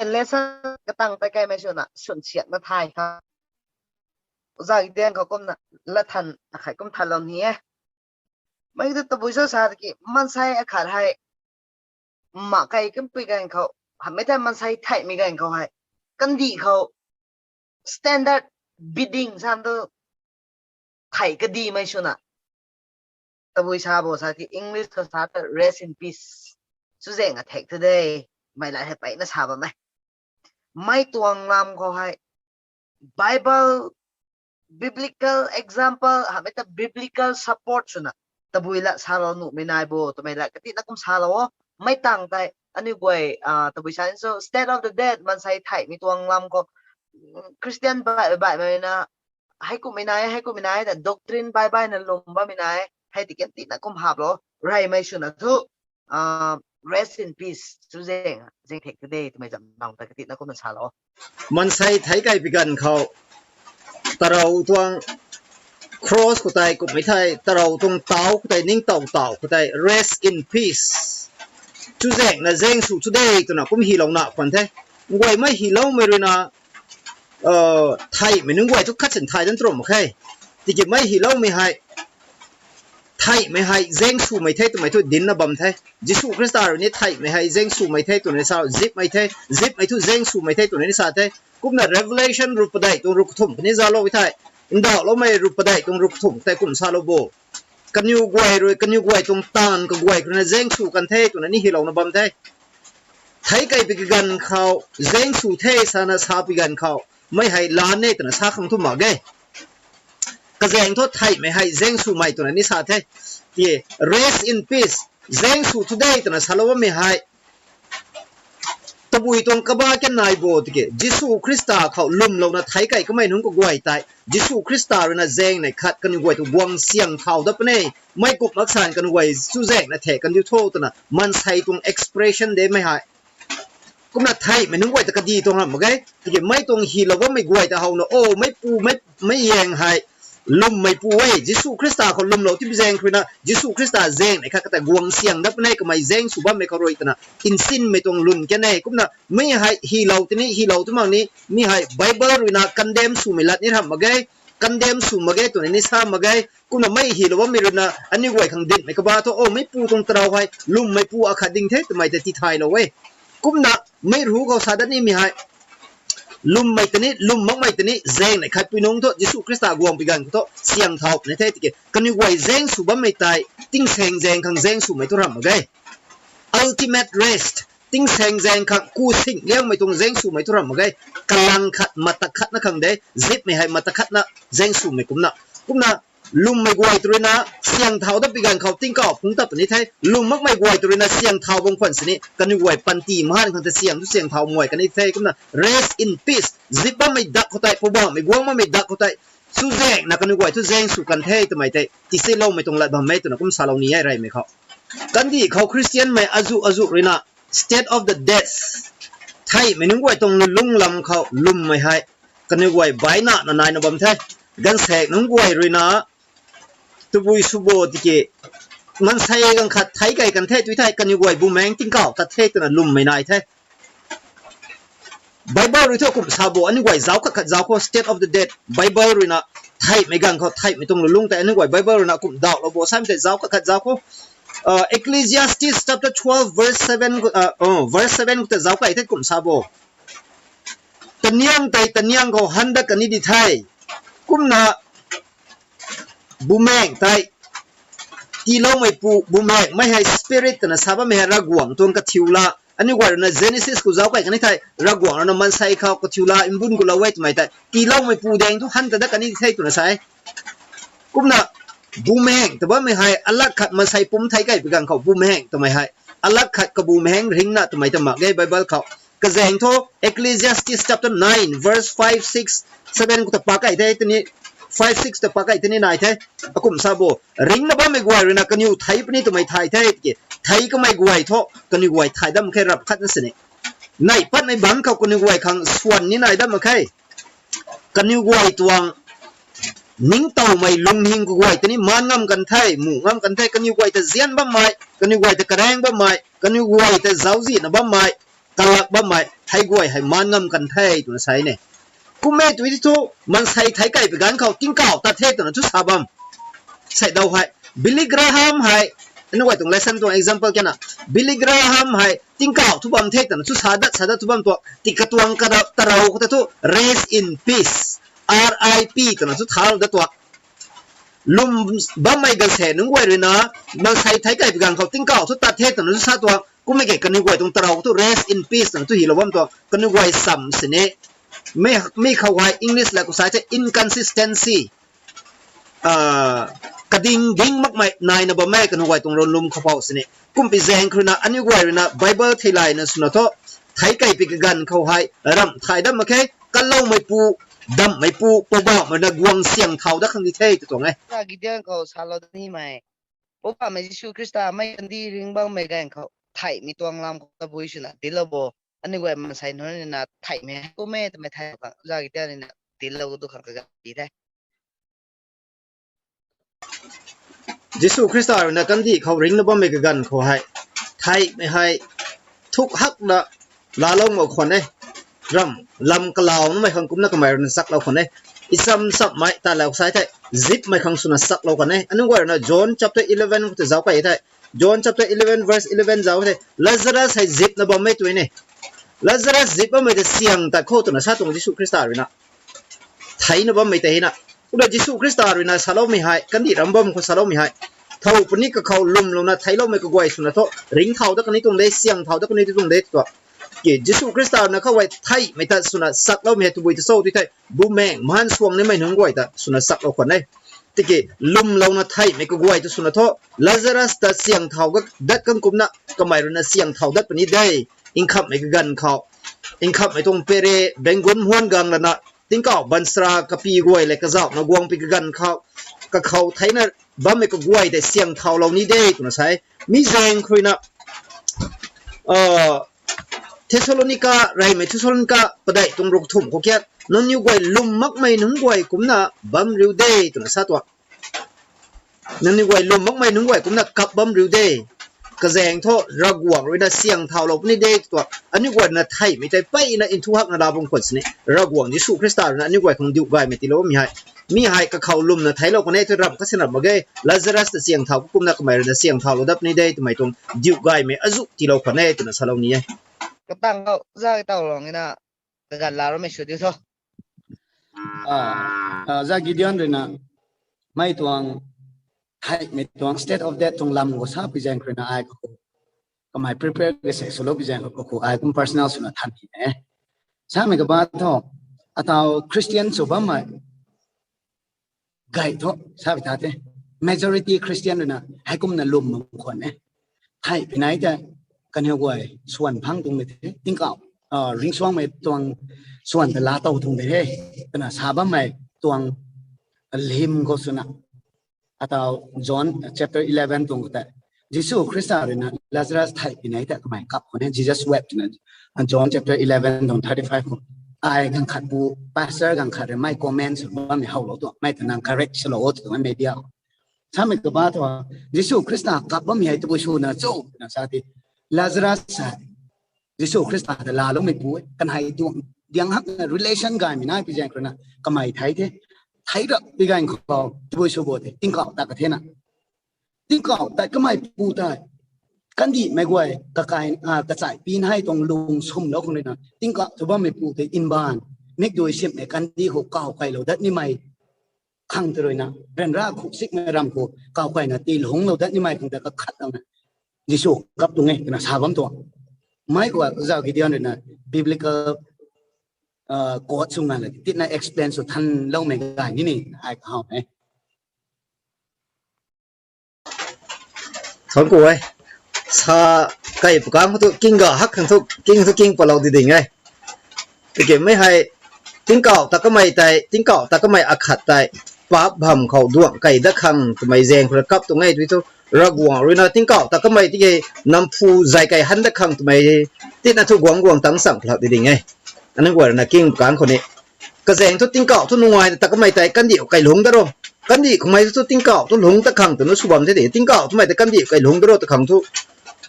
Lesson katang ta kaimei swna sunsiatna thay kha zai diang khou kumna lathan akhei kum thanlou ni e. Mei tu tabui cho sa tiki maansei akhat hei mak kei kumpui ganv khou hamhmei thei maansei theihmei ganv khou hei kandih khou standard bidding sam tu theih kadihmei swna tabui sa bo sa ki English khou sa ta rest in peace. Chuzaeng a thek tu de. Mei lat hei peyna sa bam e. Mei tuang lam khou hei Bible, biblical example hamhmei ta biblical support swna tabui lat salou nuhmei nai bo twmei lat katina kum salou o. Mei tang tei aniu guay tabui sa so state of the dead maansei theihmei tuang lam khou Christian baih baihmei na heikumhmei nai heikumhmei nai ta doctrine baih baihna lwm bammei nai hei tiki katina kum haplou reymei swna thu rest in peace chuzaeng zaeng thek tu de twmei zam nang ta katina kumna salou. Maansei theic kei pi ganv khou tarou tuang cross khou tei kumhmei thei tarou tuang tauc khou tei ningtow tauc khou tei rest in peace chuzaengna zaeng sw tu de twna kum hylouna khwan the. Nguaymei hyloumei ruina theihmei nunc guay thu khatsin thay dan trom mak khe. Tiki mei hyloumei hei theihmei hei zaeng swmei the twmei thu dincna bam the. Jisu Khrista rui ni theihmei hei zaeng swmei the twna ni sa, zipmei the, zipmei thu zaeng swmei the twna ni sa the. Kumna Revelation ruh padeih tuang ruh kathumh kani zalou e thei, ndauhloumei ruh padeih tuang ruh kathumh tei kum salou bo. Kaniw guay rui kaniw guay tuang taanv kaguay khou ruina zaeng sw kan the twna ni hylouna bam the. Theic kei pi ganv khou zaeng sw the sana sa pi ganv khou mei hei lan e twna sa khang thu mak ge. Kazaeng thu theihmei hei zaeng swmei twna ni sa the. Rest in peace, zaeng sw tu de twna salou bammei hei tabui tuang kaba kan nai bo tiki Jisu Khrista khou lwmlouna theic kei kamei nunc kaguay tei Jisu Khrista ruina zaeng nei khat kaniw guay tu guang siang thau dat puni. Mei kup maksan kaniw guay chuzaengna the kandiu tho twna maansei tuang expression de mei hei. Kumna theihmei nunc guay ta kadi tuang ram mak ge. Tiki mei tuang hylou bammei guay ta howna o meipu mei, mei zaeng hei lwmmeipu e, Jisu Khrista khou lwmlou tipi zaeng khou ruina Jisu Khrista zaeng nei khat kata guang siang dat puni kamei zaeng sw bammei khou rui twna nsinmei tuang lwn kan e. Kumna mei hei hylou tini hylou tu mak ni mi hei Bible ruina condemn swmei lat ni ram mak ge. condemn sw mak ge twna ni sa mak ge. Kumna mei hilou bammei ruina aniu guay khang dinmei kaba thu, o, meipu tuang tarou hei lwmmeipu akhat ding the twmei tei tithaylou e. Kumna mei ruc khou sa dat nimei hei, lwmmei tei ni, lwm makmei tei ni, zaeng nei khat pui nungc thu Jisu Khrista guangpui ganv khou thu syang thau puni the tiki, kaniw guay zaeng sw bammei tei tingsaeng zaeng khang zaeng swmei thu ramh mak ge. Ultimate rest, tingsaeng zaeng khang ku sing liangmei tuang zaeng swmei thu ramh mak ge. Kalang khat, matak khatna khang de, zipmei hei matak khatna zaeng swmei kumna. Kumna lwmmei guay tw ruina syang thau dat pui ganv khou tingkauh phungc tat puni the. Lwm makmei guay tw ruina syang thau bam khwan sini, kaniw guay panty mahan khang ta syang thu syang thau muay kan the. Kumna rest in peace, zip bammei dak khou tei, Poubauhmei guang bammei dak khou tei, chuzaengna kaniw guay thu zaeng sw kan the twmei tei tisiloumei tuang lat bam e twna kum salou ni e reymei khou. Kandih khou Khristianmei azuh azuh ruina state of the death, theihmei nunc guay tuang lulung lam khou lwmmei hei kaniw guay baina na naina bam the. Gaanvsaekc nunc guay ruina tabui sw bo tiki, maansei ganv khat theic kei kan the tw thei, kaniw guay bumaengc tingkauh tat the twna lwmmei nai the. Bible rui thu kum sa bo, aniu guay zauc khat khat zauc khou, state of the death, Bible ruina theihmei ganv khou theihmei tuang lulung tei aniu guay Bible ruina kum dauhlou bo samei tei zauc khat khat zauc khou. Ecclesiastes chapter twelve verse seven, verse seven khou ta zauc kei the kum sa bo. Taniang tei taniang khou han dat kan ni di the. Kumna bumaengc tei tiiloumeipu, bumaengcmei hei spirit twna sa bammei hei Ravguangc tuang kathiu la. Aniu guay ruina Genesis khou zauc kei kan ni thei, Ravguangc ruina maansei khou kathiu la mbun kulou e twmei tei tiiloumeipu daeng thu han ta dat kan ni di the twna sa e. Kumna bumaengc ta bammei hei alat khat maansei pumc theic kei pui ganv khou bumaengc twmei hei alat khat kabumaengc ringcna twmei ta mak ge Bible khou. Kazaeng thu Ecclesiastes chapter nine verse five, six, seven khou ta pak kei the tini, five, six ta pak kei tini nai the. Akum sa bo, ringcna bammei guay ruina kaniw theic puni twmei thay the tiki, theic kamei guay thu kaniw guay thay dam khe rap khatna sini. Neih patmei bangc khou kaniw guay khang swan ni nai dam mak khe. Kaniw guay tuang ningtowmei lungning kaguay tei ni maan ngam kan the, muh ngam kan the, kaniw guay ta zian bammei, kaniw guay ta karaeng bammei, kaniw guay ta zauczihna bammei, kalak bammei, thei guay hei maan ngam kan the twna sa e ne. Kum e tw ti thu, maansei theic kei pui ganv khou tingkauh tat the twna thu sa bam. Sei dau hei, Billy Graham hei, aniu guay tuang lesson tuang example kena, Billy Graham hei tingkauh thu bam the twna thu sa dat sa dat thu bam tuang, ti katuang kara tarou khou ta thu rest in peace, R I P twna thu thau dat tuang. Lwm bammei gaanvsaekc nunc guay ruina, maansei theic kei pui ganv khou tingkauh thu tat the twna thu sa tuang, kum e ke kaniw guay tuang tarou khou thu rest in peace twna thu hilou bam tuang, kaniw guay cham sini. Mi khou hei English la khou sa the inconsistency. Kading ding makmei naina bam e kaniw guay tuang ronlum khou pou sini. Kumpi zaeng khou ruina aniu guay ruina Bible theilayna swna thu, theic kei pui kaganv khou hei ramh thay dam mak khe, kaloumeipu, damhmeipu, Poubauhmei na guang syang thau dat khang di the tw tuang e. Gideon khou salou nimei, Poubauhmei Jisu Khrista mei kandih ringc bammei ganv khou theihmei tuang lam khou tabui swna tiilou bo. Aniu guay maansei nunc ruina theihmei kum e twmei thei khang za Gideon ruina tiilou tu khang kaga di the. Jisu Khrista ruina kandih khou ringcna bammei kaganv khou hei, theihmei hei thuk hakna laalou mak khwan e. Ram, lam kalaunamei khang kumna kamei ruina chaklou khwan e. Icham chammei talou sa thei, zipmei khang swna chaklou khwan e. Aniu guay ruina John chapter eleven khou ta zauc kei thei, John chapter eleven verse eleven zauc thei, Lazarus hei zipna bammei tw e ne. Lazarus zip bammei ta syang tat kho twna sa tuang Jisu Khrista ruina. Theicna bammei tei hina. Kumna Jisu Khrista ruina saloumei hei, kandih ram bam khou saloumei hei, thow puni kakhou lwmlouna theicloumei kaguay swna thu ringc thau dat kan ni tuang de, syang thau dat kan ni tuang de tw tuang. Ki Jisu Khrista ruina khou hei theihmei ta swna chakloumei hei tabui ta cho tw thei, bumaengh maan suang nimei nunc guay ta swna chaklou khwan e. Tiki lwmlouna theihmei kaguay ta swna thu, Lazarus ta syang thau dat kan kumna kamei ruina syang thau dat puni de. Nkhamhmei kaganv khou, nkhamhmei tuang pere, benggun huan gang lana, tingkauh baanchara kapi guay le kazauhna guangpi kaganv khou, kakhou theicna bammei kaguay tei syang thaulou ni de twna sa e. Mi zaeng khou ruina Thessalonica, reymei Thessalonica padeih tuang ruh kathumh khou kiat, nangniw guay lwm makmei nunc guay kumna bam riu de twna sa tuang. Nangniw guay lwm makmei nunc guay kumna kap bam riu de. Kazaeng thu Ravguangc ruina syang thaulou puni de tw tuang. Aniu guay ruina theihmei tei mpeyna nthu hakna laa bam khwan sini, Ravguangc Jisu Khrista ruina aniu guay khang diu gaymei tiilou bammei hei Mi hei kakhou lwmna theiclou khwan e thu ramh kasinrap mak ge. Lazarus ta siang thau kumna kamei ruina siang thaulou dat puni de twmei tuang diu gaymei azu tiilou khwan e twna salou ni e. Katang khou za tau lung ina kagan la ramei sw diu tho. Ah, ah, za Gideon ruina mei tuang, hei mei tuang state of death tuang lam khou sa pi zaeng khou ruina ai khou kamei prepare ka se swlou pi zaeng khou ai kum personal swna than ni e. Samei kaba tho, atau Christian sw bammei gay tho, sa pi ta the. Majority Christian ruina heikumna lwm mak khwan e. Thei pinai ta kaniw guay swan phang tuang de the, tingkauh, ah, ringcsuangmei tuang swan ta laa tow tuang de he, twna sa bammei tuang lim khou swna. Atau John chapter eleven tuang khou tei Jisu Khrista ruina Lazarus thei pinai ta kamei kap khwan e, Jesus wept na, John chapter eleven tuang thirty-five khou. Ai ganv khat pu, pastor ganv khat rui mei comment sw bammei howlou tuang, mei ta nang correct swlou o twmei media. Samei kaba tho, Jisu Khrista kap bammei hei tabui swna cho na sa ti, Lazarus hei Jisu Khrista ta laaloumei pu e, kanei tuang diang hakna relation gaymei nai pi zaeng khou ruina kamei thei the. Thei rap pi ganv khou tabui sw bo the, tingkauh ta ka the na. Tingkauh ta kamei pu tei kandihmei guay kakai, ah, kachai pin hei tuang lung swmlou khang ruina tingkauh thu bammei pu tei mbaanv mikdui simei kandih khou kaw kailou dat nimei khang tei ruina ryanra khuksikmei ram khou kaw kaina tiilungclou dat nimei khang ta kakhatlouna Jisu kap tuang e twna sa bam tuang. Mei khou za Gideon ruina biblical, ah, quote sw nga la titna explain sw thanloumei gay ni ni ai kahaw e. Thangc ku e. Sa kai pukang thu king ga hak khang thu king thu king palou di ding e. Tikimei hei tingkauh ta kamei tei, tingkauh ta kamei akhat tei paap bam khou duang kai dat khang twmei zaeng khou rui kap tuang e tui thu, Ravguangc ruina tingkauh ta kamei tiki namphu zay kai han dat khang twmei titna thu guang guang tang sang phalou di ding e. Aniu guay ruina king pukang khou ni kazaeng thu tingkauh thu nungai ta kamei tei kandih kai lungc dat ro. Kandih khoumei thu tingkauh thu lungc ta khang twna sw bam the de. Tingkauh twmei tei kandih kai lungc dat ro ta khang thu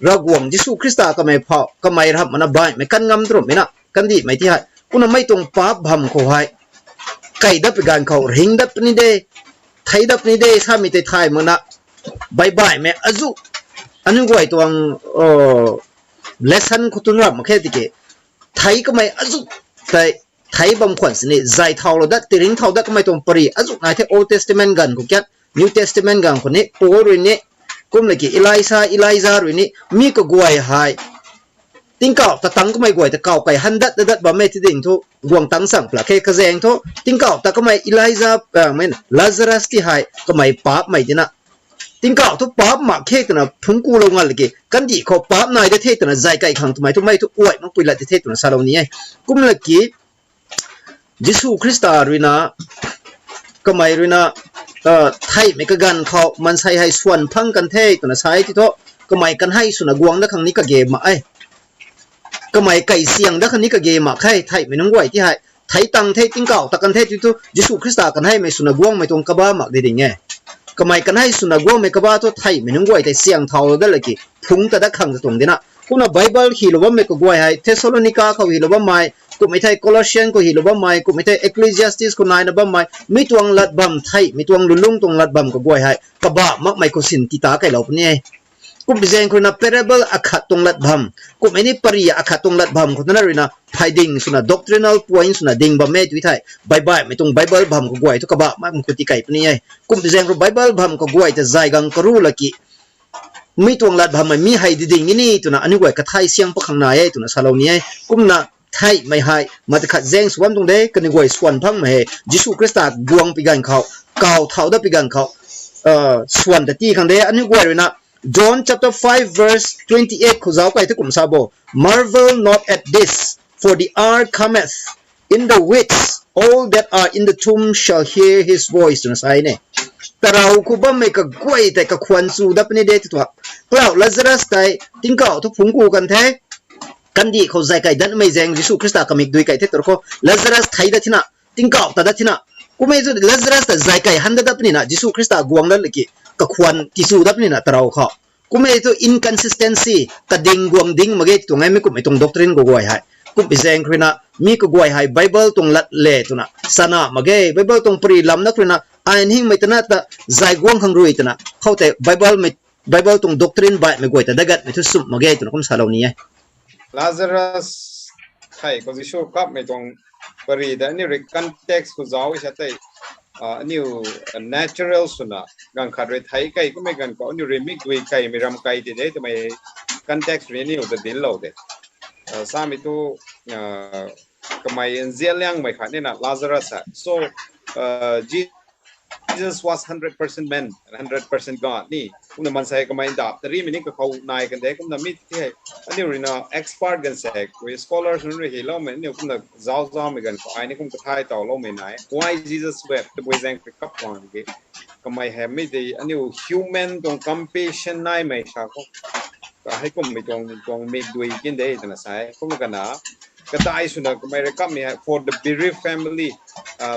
Ravguangc Jisu Khrista kamei phou, kamei ramh mana baihmei kan ngam ta rummei na kandihmei ti hei. Kumna mei tuang paap bam khou hei kai dat pi ganv khou ring dat puni de, thei dat puni de, samei tei thay mana baih baihmei azu. Aniu guay tuang, oh, lesson khou tu ramh mak khe tiki. Thei kamei azu tei thei bam khwan sini, zay thaulou dat, tiringc thau dat kamei tuang pary azu nai the Old Testament ganv khou kiat, New Testament ganv khou ni, Paul rui ni, kum la ki Elisa, Elija rui ni, mi kaguay hei tingkauh ta tang kamei guay ta kaw kai han dat dat bam e ti ding thu, guang tang sang pla khe kazaeng thu, tingkauh ta kamei Elija, ah, mei Lazarus ti hei kamei paapmei tina. Tingkauh thu paap mak khe twna phungc kulou nga la ki, kandih khou paap nai de the twna zay kai khang twmei thu mei thu uai makpui lat di the twna salou ni e. Kum la ki, Jisu Khrista ruina, kamei ruina, ah, theihmei kaganv khou maansei hei swan phang kan the twna sa e ti thu, kamei kan hei swna guang dat khang ni kage mak e. Kamei kai siang dat khang ni kage mak khe, theihmei nunc guay ti hei. Thei tang the, tingkauh ta kan the ti thu, Jisu Khrista kan heimei swna guangmei tuang kaba mak di ding e. Kamei kan hei swna guangmei kaba thu theihmei nunc guay tei siang thau dat la ki, phungc ta dat khang ta tuang di na. Kumna Bible hilou bammei kaguay hei, Thessalonica khou hilou bammei, kumhmei thei Colossian khou hilou bammei, kumhmei thei Ecclesiastes khou naina bammei, mi tuang lat bam thei, mi tuang lulung tuang lat bam kaguay hei, kabah makmei khou sin ti ta kailou puni e. Kum zaeng khou ruina parable akhat tuang lat bam, kumhmei ni pary akhat tuang lat bam khou tana ruina phay ding swna doctrinal point swna ding bam e tui thei, baih baihmei tuang Bible bam kaguay thu kabah makmei khou ti kai puni e. Kum zaeng khou Bible bam kaguay ta zay gang karu la ki, mi tuang lat bammei mi hei di ding ni twna aniu guay kathai siang pakhang nai e twna salou ni e. Kumna theihmei hei mata khat zaeng sw bam tuang de, kaniw guay swan phangmei hei Jisu Khrista guang pi ganv khou, kaw thau dat pi ganv khou, ah, swan ta ti khang de, aniu guay ruina John chapter five verse twenty-eight khou zauc kai the kum sa bo, Marvel not at this, for the hour cometh, in the which all that are in the tomb shall hear his voice, twna sa e ne. Tarou khou bammei kaguay tei kakhwan chu dat puni de ti tua. Klau Lazarus tei tingkauh thu phungc ku kan the. Kandih khou zay kai datmei zaeng Jisu Khrista kamikdui kai the tarou khou Lazarus thei dat thina, tingkauh ta dat thina. Kumhmei chu Lazarus ta zay kai han dat dat puni na, Jisu Khrista guang dat la ki, kakhwan ti chu dat puni na tarou khou. Kumhmei thu inconsistency, kading guang ding mak ge tuang e mi kumhmei tuang doctrine kaguay hei. Kum zaeng khou ruina mi kaguay hei Bible tuang lat le twna sana mak ge, Bible tuang pari lam na khou ruina ai ningmei tana ta zay guang khang rui twna khoutei Bible mei, Bible tuang doctrine baihmei guay ta dagatmei thu sumh mak ge twna kum salou ni e. Lazarus thei khou Jisu kapmei tuang pari ta aniu rui context khou zauc sa tei, aniu natural swna ganv khat rui thei kei kummei ganv khou aniu rui mikdui keimei ram kei ti de twmei context rui aniu ta dinclou de. Samei tu kamei nzianliangmei khat nina Lazarus a. So Jesus was hundred percent man and hundred percent God ni. Kumna mansei kamei ndap ta rimei ni kakhou nai kan de. Kumna mi ti hei aniu ruina expert ganv se, scholars nunc rui hyloumei aniu kumna zauc zaumei ganv khou ai ni kum kathay tawloumei nai. Why Jesus wept? Tabui zaeng kap tuang ki, kamei hei mi tei aniu human tuang compassion naimei sa khou, ka hei kummei tuang tuang mikdui kin de twna sa e. Kumna kana kadai swna kamei rui kapmei hei for the bereaved family,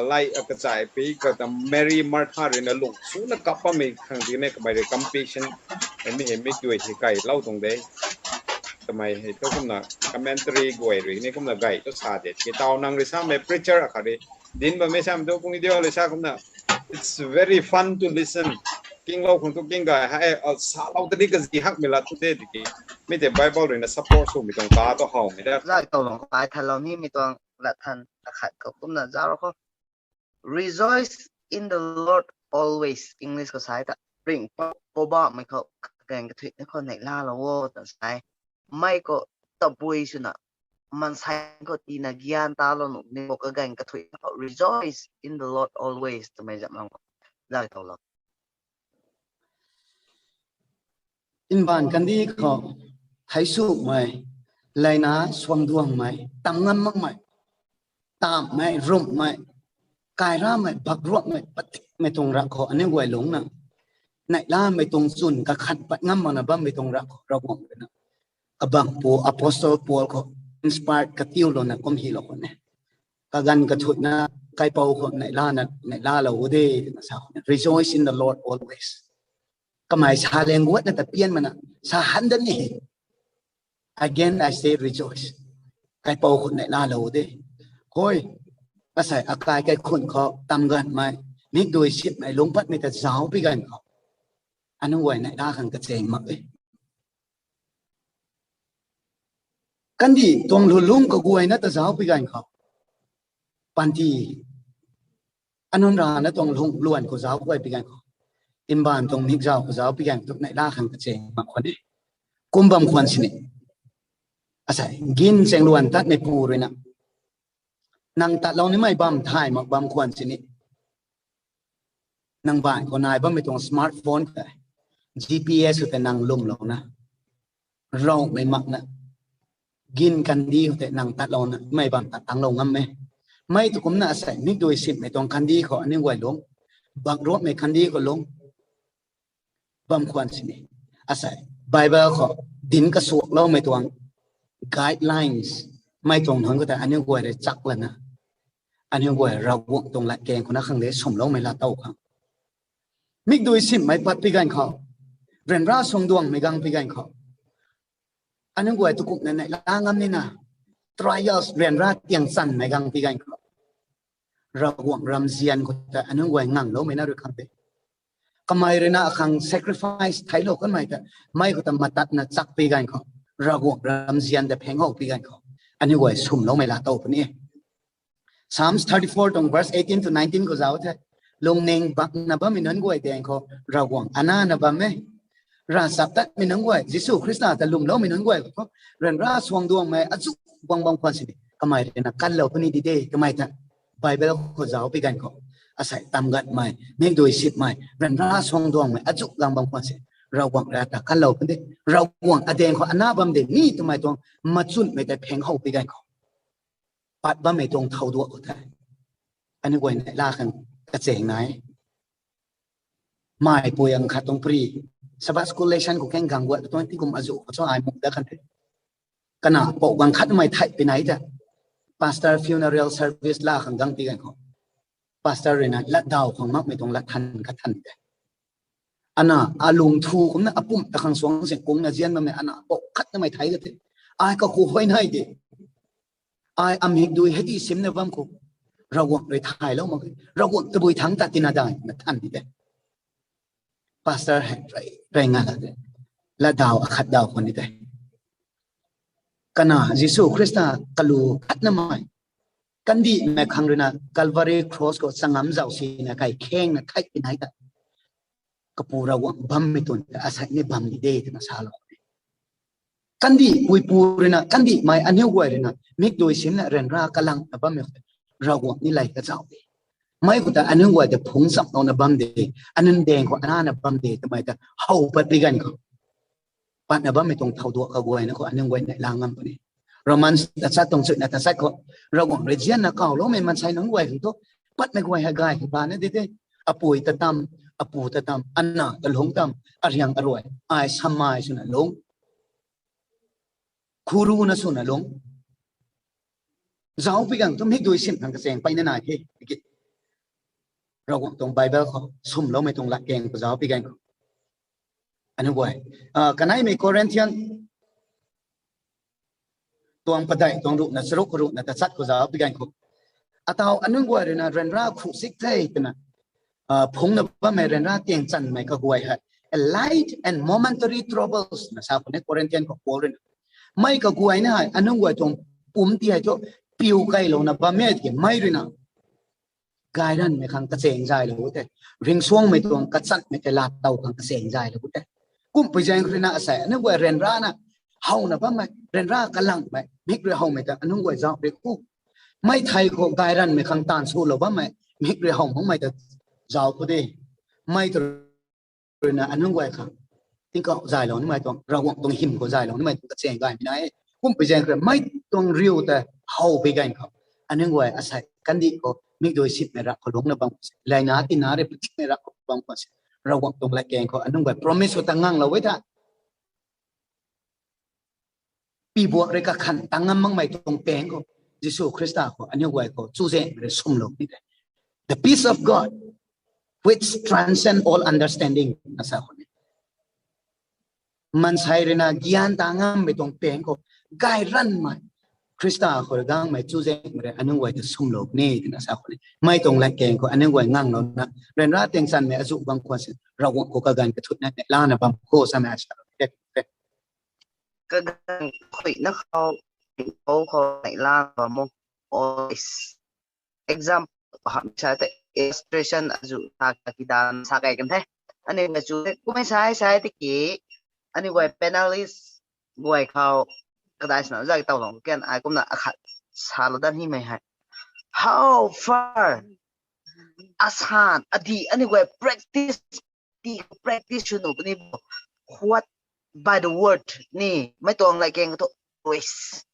like kachai pi kata Mary, Martha ruina lung suna kap bammei khang dina kamei rui compassion mi hei mikdui hei kailou tuang de. Kamei hei thu kumna commentary guay rui ni kumna gay tu sa de. Ki taw nang rui samei preacher akhat rui dinc bammei sam tu kung video rui sa kumna, it's very fun to listen. Kinglou khang tu king gay hei salou tadi kazi hakmei lat tu de tiki, mi tei Bible ruina support swmei tuang ta tu howmei da. Zay tow lung ai thanlou nimei tuang lat than akhat khou kumna zauc khou, Rejoice in the Lord always, English khou sa ta, ringh pou bammei khou kagaeng kathuina khou neihlalou o twna sa e. Mei khou tabui swna mansei khou tina gyan talou nuh ni khou kagaeng kathuina khou rejoice in the Lord always twmei zam lam khou zay tow lou. Mbaanv kandih khou, theic sumei, layna suangduangmei, tam ngam makmei, tamhmei, rumhmei, kairamei, bakruakmei, patikmei tuang rak khou aniu guay lungcna, neihlamei tuang chwn kakhan pat ngam makna bammei tuang rak khou Ravguangc ruina, abangpu Apostle Paul khou inspired katiulouna kum hylou khwan e. Kaganv kathuina, kaipouc khou neihlana, neihlalou o de twna sa khwan e. Rejoice in the Lord always. Kamei sa liang guatna ta pian mana, sa han dat ni. Again, I say rejoice. Kaipouc khou neihlalou o de. Hoi, asei akai kaikhunc khou tam ganvmei, mikdui sipmei, lungc patmei ta zauc pi ganv khou, aniu guay neihla khang kachaeng mak e. Kandih tuang lulungc kaguayna ta zauc pi ganv khou, panty, anunc rana tuang lungc luan khou zauc guay pi ganv khou, mbaanv tuang mikzau khou zauc pi ganv tu neihla khang kachaeng mak khwan e. Kum bam khwan sini, asei gin chaeng luan tatmeipu ruina, nang tatlou nimei bam thay mak bam khwan sini, nang baanv khou nai bammei tuang smartphone khou tei, G P S khou tei nang lwmlouna, ravmei makna, gin kandih khou tei nang tatlouna mei bam tat tanglou ngam e. Mei tu kumna asei mikdui sipmei tuang kandih khou aniu guay lungc, bakruakmei kandih khou lungc bam khwan sini, asei Bible khou dinc kasuakloumei tuang guidelines, mei tuang nunc khou tei aniu guay rui chak lana, aniu guay Ravguangc tuang latkaeng khou na khang de swmloumei laa tow khang, mikdui sipmei pat pi ganv khou, ryanra suangduangmei gang pi ganv khou, aniu guay tu kumna neihla ngam nina, trials, ryanra tiang chanmei gang pi ganv khou, Ravguangc ramzian khou tei aniu guay ngangloumei na rui khang de. Kamei ruina akhang sacrifice theiclou kanmei ta, mei khou ta matatna chak pi ganv khou, Ravguangc ramzian ta pheng how pi ganv khou, aniu guay swmloumei laa tow puni e. Psalms thirty-four tuang verse eighteen to nineteen khou zauc the. Lungning bakna bammei nunc guay daeng khou Ravguangc anana bam e. Ravchaptatmei nunc guay, Jisu Khrista ta lwmloumei nunc guay khou, ryanra suangduangmei azuh guang bam khwan sini, kamei ruina kanlou puni di de twmei ta, Bible khou zauc pi ganv khou, asei tam ganvmei, mikdui sipmei, ryanra suangduangmei azuh guang bam khwan sini, Ravguangc rui ta kanlou puni de, Ravguangc adaeng khou ana bam de ni twmei tuang machunmei tei pheng how pi ganv khou, pat bammei tuang thouduak khou tei, aniu guay neihla khang kachaeng nai. Meipui ang khat tuang pri, Sabbath school lesson khou khang gang guat tuang tingkum azuh khou cho ai muk dat kan the. Kana pou gang khatmei thei pi nai ta, pastor funeral service laa khang gang pi ganv khou, pastor ruina latdaw khang makmei tuang lat than kathan te, ana alung thu kumna apumc ta khang suang sing kungna zian bammei ana pou khatmei thei ka the. Ai kakhou huay nai de. Ai amhik dui hei di simna bam khou, Ravguangc rui thaylou mak e. Ravguangc tabui thangc ta tina dai na than di de. Pastor hei rei, rei nga la de. Latdaw akhat daw khwan ni de. Kana Jisu Khrista kalu khatna mai, kandihmei khang rui na Calvary Cross khou changam zauh sina kai kheng na khat ti nai ta, kapu Ravguangc bammei tun ta asei ni bam di de twna salou. Kandih puipu rui na, kandihmei aniu guay rui na mikdui simna ryanra kalangna bammei khou Ravguangc ni lay kazauh de. Mei khou ta aniu guay ta phungc chamlouna bam de, anun daeng khou anana bam de twmei ta how pat pi ganv khou, patna bammei tuang thowduak kaguayna khou aniu guay neihla ngam puni. Romans tachat tuang chuina tachat khou, Ravguangc rui zianna kawloumei maansei nunc guay khang thu, patmei guay hei gay khang bana di de. Apui ta tam, apu ta tam, ana ta lungc tam, ariang aruai, ai samei swna lungc, khuruna swna lungc, zauc pi ganv thu mikdui sim khang kachaeng peyna nai the tiki, Ravguangc tuang Bible khou swmloumei tuang latkaeng khou zauc pi ganv khou, aniu guay, kaneimei Corinthian tuang padeih tuang ruhna charuk ruhna tachat khou zauc pi ganv khou, ataw aniu guay rui na ryanra khuhsik the twna phungna bammei ryanra tiang chanmei kaguay hei a light and momentary troubles na sa khou ni Corinthian khou Paul rui na. Mei kaguayna hei aniu guay tuang pumc ti hei thu piu keylouna bammei tiki mei rui na gayranmei khang kachaeng zaylou te, ringcsuangmei tuang kachanmei tei laatow khang kachaeng zaylou te. Kumpui zaeng rui na asei aniu guay ryanrana howna bammei, ryanra kalangmei mik rui howmei ta aniu guay zauc ri ku. Mei thei khou gayranmei khang taanv swlou bammei mik rui how makmei ta zauc ku de. Mei ta rui na aniu guay khang tingkauh zaylou nimei tuang, Ravguangc tuang hym khou zaylou nimei tuang kachaeng gaymei na e. Kumpui zaeng rui mei tuang riu ta how pi ganv khou, aniu guay asei kandih khou mikdui simei rak khou lungcna bam khwan se, layna tina rui patikmei rak khou bam khwan se, Ravguangc tuang latkaeng khou aniu guay promise khou ta nganglou e tha. Pibuak rui kakhan tang ngam makmei tuang peng khou, Jisu Khrista khou aniu guay khou chuzaenghmei rui swmlou ni de. The peace of God which transcend all understanding na sa khou ni, maansei rui na gyan ta ngammei tuang peng khou gayranmei Khrista khou rui gangmei chuzaenghmei rui aniu guay ta swmlou ni twna sa khou ni, mei tuang latkaeng khou aniu guay nganglouna ryanra tiang chanmei azuh bam khwan se, Ravguangc khou kaganv kathuina neihlana bam khou samei salou e. Kaganv kathuina khou, khou khou neihla bam o. Always. Example hamh sa tei illustration azuh sa ka kidan sa kai kan the. Aniu guay chu kummei sai sai tiki, aniu guay panelist guay khou kadai swna zai tawlou ken ai kumna akhat salou dan himei hei, how far asan adi aniu guay practice ti practice sw nuh puni bo, what by the word ni, mei tuang latkaeng khou thu, always,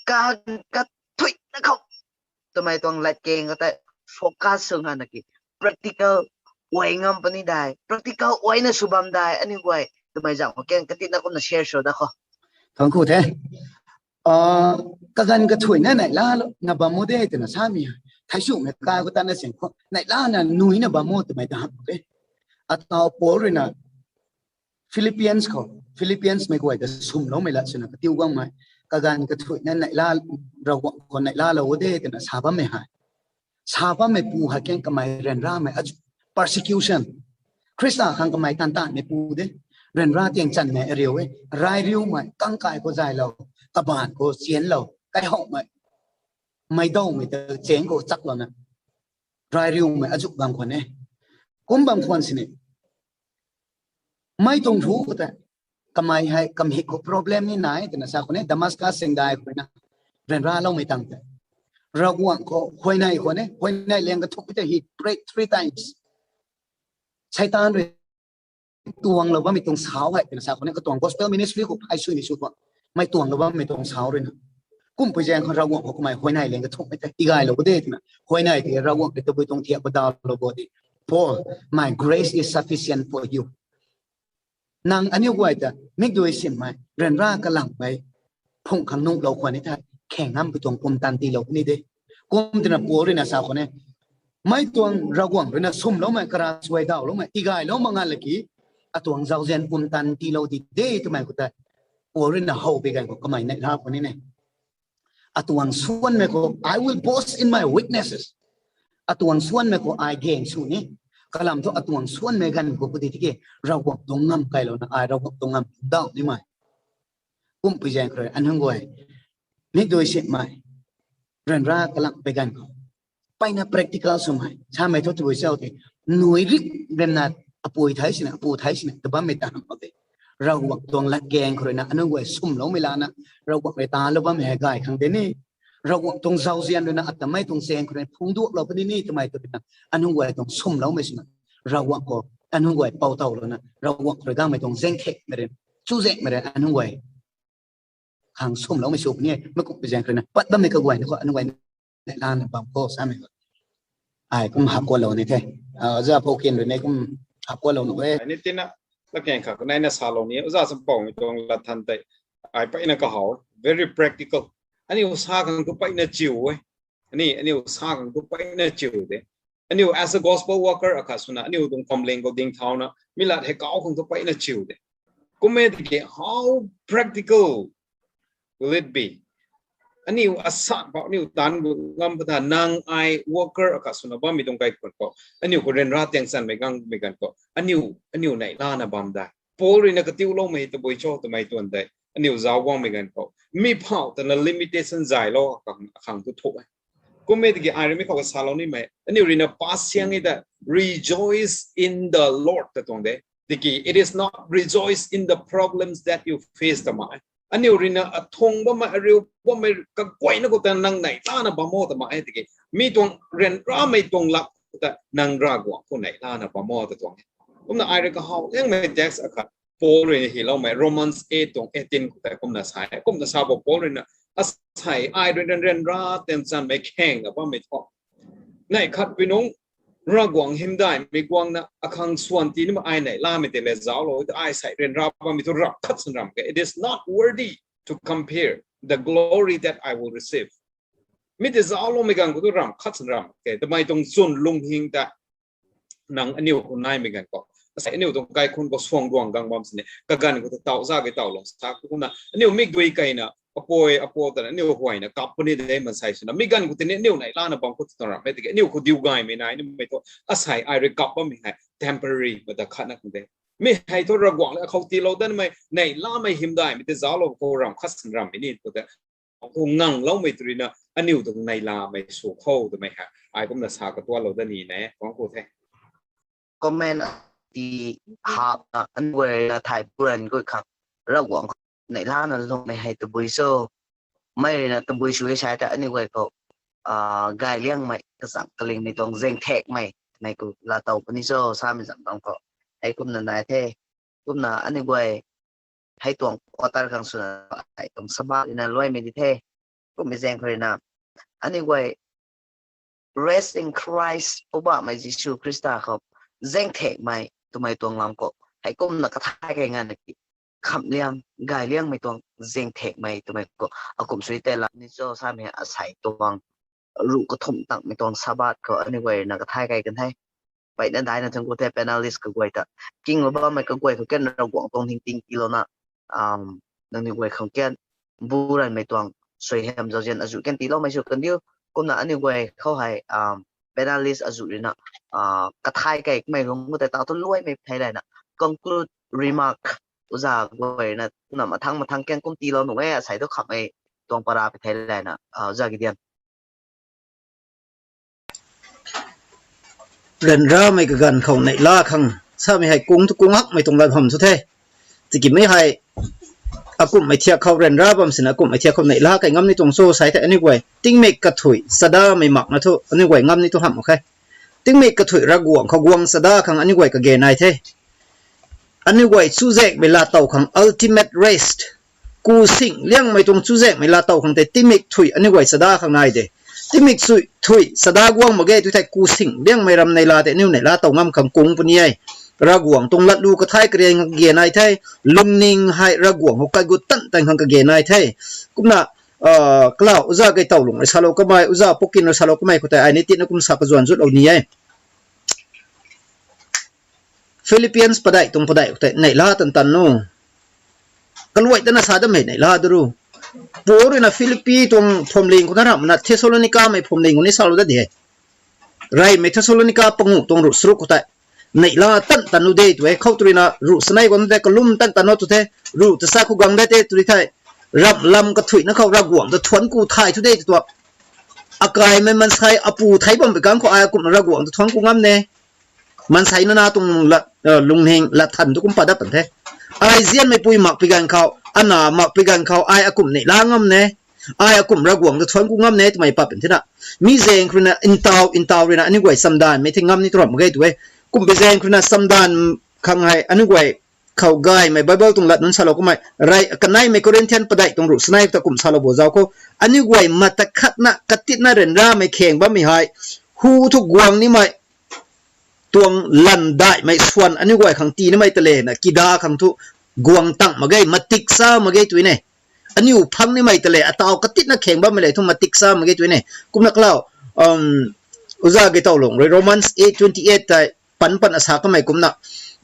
ka, kathuina khou twmei tuang latkaeng khou tei focus sw ngana ki practical uai ngam puni dai, practical uaina sw bam dai aniu guay twmei zauh khou ken katina kumna share sw da khou. Thuanc ku the. Kaganv kathuina neihlana bam o de twna samei hei, theic swmei kai khou tatna sin khou neihlana nuina bam o twmei ta hamh e. Ataw Paul rui na Philippians khou, Philippians mei guay ta swmloumei lat swna katiu guangmei, kaganv kathuina neihla, Ravguangc khou neihlalou o de twna sa bammei hei, sa bammeipu hei ken kamei ryanramei azuh, persecution, Khrista khang kamei taanv taanmeipu de, ryanra tiang chanmei ariu e, rai riumei kangkai khou zaylou, kabaanv khou chianlou, kaihowmei, meic dawmei ta chaeng khou chaklouna rai riumei azuh bam khwan e. Kum bam khwan sini, mei tuang thu khou tei kamei hei kamhik khou problem ni nai twna sa khwan e, Damascus singdai khou na ryanraloumei tang tei, Ravguangc khou huayney khwan e, huayney liang kathumhmei tei he prayed three times. Seitaan rui tuanglou bammei tuang sau hei twna sa khwan e, katuang gospel ministry khou phay sui ni sw tuang, mei tuanglou bammei tuang sau rui na, kumpui zaeng khou Ravguangc khou kamei huayney liang kathumhmei tei tigaylou de twna, huayney tei Ravguangc tei tabui tuang thiak khou dawlou bo di, Paul, my grace is sufficient for you. Nang aniu guay ta mikdui simmei ryanra kalangmei phungc khang nuhlou khwan ni thei, khaeng ngam pui tuang pumtan tiilou puni de. Kum twna Paul rui na sa khwan e, mei tuang Ravguangc rui na swmloumei, kara suai dawloumei tigaylou mak nga laki, atuang zauzian pumtan tiilou di de twmei khou tei, Paul rui na how pi ganv khou kamei neihla khwan ni ne. Atuang suanmei khou, I will boast in my weaknesses. Atuang suanmei khou ai gaeng sw ni. Kalam thu atuang suanmei ganv khou pudi tiki, Ravguangc tuang ngam kailouna ai Ravguangc tuang ngam dau nimei. Kumpui zaeng khou rui, anunc guay, mikdui simei, ryanra kalam pei ganv khou, peyna practical swmei samei thu tabui chau the. Nui rik ryanna, apui thei sina, apu thei sina ta bammei ta hamh mak de. Ravguangc tuang latgaeng khou ruina anunc guay swmloumei lana, Ravguangc rui talou bammei hei gay khang de ni. Ravguangc tuang zauzian ruina atamei tuang zaeng khou rui phungduaklou puni ni twmei tu ruina, anunc guay tuang swmloumei sina, Ravguangc khou, anunc guay pou towlouna Ravguangc khou rui gangmei tuang zaengthekmei rui, chuzaenghmei rui anunc guay khang swmloumei sw puni e. Meic kumhpui zaeng khou ruina pat bammei kaguayna khou anunc guay neihla na bam khou samei khou, ai kum hap kualou ni the. Oja Poukin rui ni kum hap kualou nuh e. Ni tina, latkaeng khat kanei na salou ni, Oja Champoumei tuang lat than tei, ai peyna kahaw, very practical. Aniu sa khang thu peyna chiu e. Ani, aniu sa khang thu peyna chiu de. Aniu as a gospel worker akhat swna, aniu tuang kamling khou ding thauna, mi lat hei kau khang thu peyna chiu de. Kum e tiki, how practical will it be? Aniu asat bau, aniu taanv gu ngam pata, nang ai worker akhat swna bammei tuang kaikhun khou, aniu khou ryanra tiang chanmei gangmei ganv khou, aniu, aniu neihlana bam dai. Paul ruina katiuloumei tabui cho twmei tuang tei, aniu zauc guangmei ganv khou, mi phau tana limitation zaylou akhang thu thu e. Kum e tiki ai rui mi khou kasalou nimei, aniu ruina pa siang e ta, rejoice in the Lord ta tuang de. Tiki, it is not rejoice in the problems that you face ta mak e. Aniu ruina athung bammei, ariu bammei kaguayna khou ta nang neihlana bam o ta mak e tiki, mi tuang ryanramei tuang lak ta nang Ravguangc khou neihlana bam o ta tuang e. Kumna ai rui kahaw liangmei text akhat, Paul ruina hyloumei Romans eight tuang eighteen khou tei kumna sa e. Kumna sa bo Paul ruina, asei ai rui ryan, ryanra tiang chanmei khaeng na bammei thu, neih khat pui nungc Ravguangc hymdaihmei guangna akhang swan tii nimei ai neihlamei tei le zauclou, ai sei ryanra bammei thu ramh khat san ramh ke. It is not worthy to compare the glory that I will receive. Mi tei zaucloumei ganv khou thu ramh khat san ramh ke. Tamei tuang chwn lungning ta nang aniu khou naimei ganv khou, asei aniu tuang kaikhun khou suang duang gang bam sini, kaganv khou ta tau za ke tau lung sa kumna, aniu mikdui kaina, apui apu tana aniu huayna kap puni de mansei swna, mi ganv khou tini aniu neihlana bam khou tuang ramh e tiki, aniu khou diu gaymei nai nimei thu, asei ai rui kap bammei hei temporary mata khatna khang de. Mi hei thu Ravguangc le akhou tiilou danmei, neihlamei hymdaihmei tei zauclou khou ramh khat san ramh e ni khou tei, khou ngangloumei tu ruina, aniu tuang neihlamei sw khou twmei hei ai kumna sa katualou da ni ne, kuang khou the. Comment ti hapna aniu guay na thay puran gui khang, Ravguangc khou neihlana lungmei hei tabui cho, mei ruina tabui sw e sa ta aniu guay khou, gay liangmei kachang kalingmei tuang zaengthekmei, mei khou laatow puni cho samei zam bam khou, hei kumna nai the. Kumna aniu guay hei tuang quarter khang swna, hei tuang Sabbath ruina luaimei di the. Kummei zaeng khou ruina, aniu guay rest in Christ, Poubauhmei Jisu Khrista khou zaengthekmei twmei tuang lam khou, hei kumna kathay kei nganvna ki, khamhliang gayliangmei tuang zaengthekmei twmei khou akum sui tei lam ni cho samei asei tuang ruh kathumh tangmei tuang Sabbath khou aniu guay ruina kathay kei kan the. Peyna daina thang khou the panelist kaguay ta, kinglou bammei kaguay khou kan Ravguangc tuang ningting tiilouna, nangniw guay khang kan, bu ranmei tuang suaihiam zauzian azuh kan tiiloumei sw kandiu. Kumna aniu guay khou hei panelist azuh ruina kathay kei kamei lungc khou tei taw thu luaimei thei layna, conclude remark, oja guay ruina kumna mathang mathang kan kum tiilou nuh e, asei thu khamhmei tuang para pi thei layna, oja Gideon. Ryanramei kaganv khou neihla khang samei hei kung thu kung hakmei tuang lat bam thu the. Tikimei hei, akumhmei thiak khou ryanra bam sina akumhmei thiak khou neihla kei ngam ni tuang cho sa the aniu guay. Tingmik kathuih chadamei makna thu aniu guay ngam ni tu hamh mak khe. Tingmik kathuih Ravguangc khou guang chada khang aniu guay kage nai the. Aniu guay chuzaenghmei laatow khang ultimate rest, kusing liangmei tuang chuzaenghmei laatow khang tei tingmik thuih aniu guay chada khang nai de. Tingmik thuih, thuih chada guang mak ge tu thei kusing liangmei ram neihla tei aniu neihla tow ngam khang kung puni e. Ravguangc tuang latlu kathay karian khang kage nai the, lungning hei Ravguangc khou kaigut tan tan khang kage nai the. Kumna, kalau oja Gaitawlung rui salou kamei, oja Pukin rui salou kamei khou tei ai ni tina kum sa kazuan zutlou ni e. Philippians padeih tuang padeih khou tei neihla tan tan nu. Kaluai tana sa dam hei neihla duru. Paul ruina Philippi tuang phuamling khou na ramhna Thessalonicamei phuamling khou ni salou dat di e. Reymei Thessalonica panguh tuang ruh charuk khou tei, neihla tan tan nu de tw e. Khou tw ruina ruh chanei guang tei kalum tan tan nu tw the, ruh ta sa khou gang de te tw ri thei, ramh lam kathuicna khou Ravguangc ta thuanc ku thay thu de tw tuang. Akaimei maansei apu thei bam pei kang khou ai akumhna Ravguangc ta thuanc ku ngam ne. Maansei nana tuang lungning lat than tu kum pat dat pan the. Ai zianmei pui mak pui ganv khou, ana mak pui ganv khou ai akumh neihla ngam ne, ai akumh Ravguangc ta thuanc ku ngam ne twmei pat pan thena, mi zaeng khou ruina ntau ntau ruina aniu guay chamdanvmei thei ngam ni tw ramh mak ge tw e. Kumhpui zaeng khou ruina chamdanv khang hei aniu guay khou gaymei Bible tuang lat nunc salou kummei rei kaneimei Corinthian padeih tuang ruh chanei ta kum salou bo zauc khou, aniu guay mata khatna katitna ryanramei kheng bammei hei, hu thu guang nimei tuang lanv daihmei swan aniu guay khang tii nimei ta lena kida khang thu guang tang mak ge, matik cha mak ge tw e ne. Aniu phang nimei ta le ataw katitna kheng bammei le thu matik cha mak ge tw e ne. Kumna kalau, uza gei towlung rui Romans eight twenty eight tei pan pan asa kamei kumna,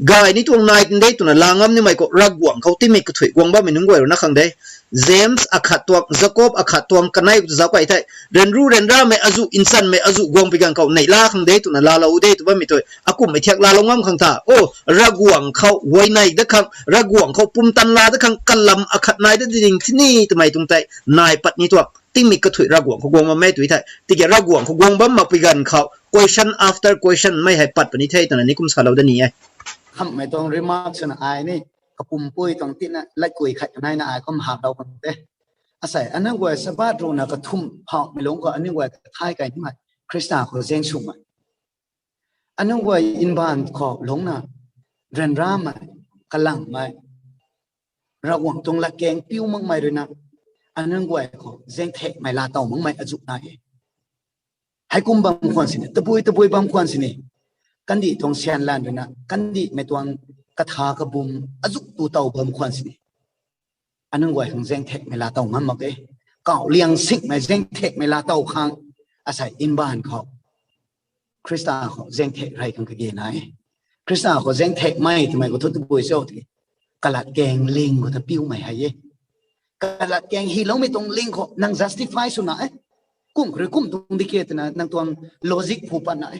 gay ni tuang nai tin de twna la ngam nimei khou Ravguangc khou tingmik kathuic guang bammei nunc guay rui na khang de. James akhat tuang, Jakob akhat tuang kanei ta zauc kai thei, ryanru ryanramei azuh nchanmei azuh guang pui ganv khou neihla khang de twna laalou de tw bammei tei akumhmei thiak laalou ngam khang tha. O, Ravguangc khou guayney dat khang, Ravguangc khou pumtan la dat khang kalam akhat nai dat ding thini twmei tuang tei nai pat ni tuang tingmik kathuic Ravguangc khou guang bam e tw thei, tiki Ravguangc khou guang bam mak pui ganv khou question after question mei hei pat puni the twna ni kum salou dat ni e. Khamhmei tuang remark swna ai ni kapumpui tuang tina latkui khat naina ai kum haplou kan te. Asei aniu guay Sabbath ruhna kathumh phauhmei lungc khou aniu guay kathay kai nimei Khrista khou zaeng swmei, aniu guay mbaanv khou lungcna ryanramei, kalangmei, Ravguangc tuang latkaeng piu makmei ruina aniu guay khou zaengthekmei laatow makmei azuh nai e. Heikum bam khwan sini, tabui tabui bam khwan sini, kandih tuang syan lan ruina kandihmei tuang katha kabum azuh tu tow bam khwan sini, aniu guay khang zaengthekmei laatow ngam mak e. Kauh liang singmei zaengthekmei laatow khang asei mbaanv khou Khrista khou zaengthek rey khang kage nai e. Khrista khou zaengthekmei twmei khou thu tabui cho tiki, kalatkaeng ling khou ta piumei hei e. Kalatkaeng hyloumei tuang ling khou nang justify swna e, kum khrui kum tuang di ke twna nang tuang logic phu patna e.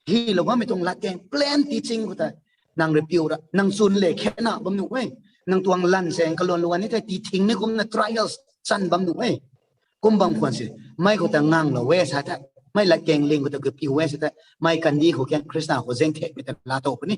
Hylou bammei tuang latkaeng plain teaching khou tei nang rui piu ra, nang chwn le khe na bam nuh e. Nang tuang lan zaeng kaluan luan ni tei tithing ni kumna trials chan bam nuh e. Kum bam khwan si, mei khou ta nganglou e sa the, mei latkaeng ling khou ta kapiu e sa the, mei kandih khou kan Khrista khou zaengthekmei ta laatow puni.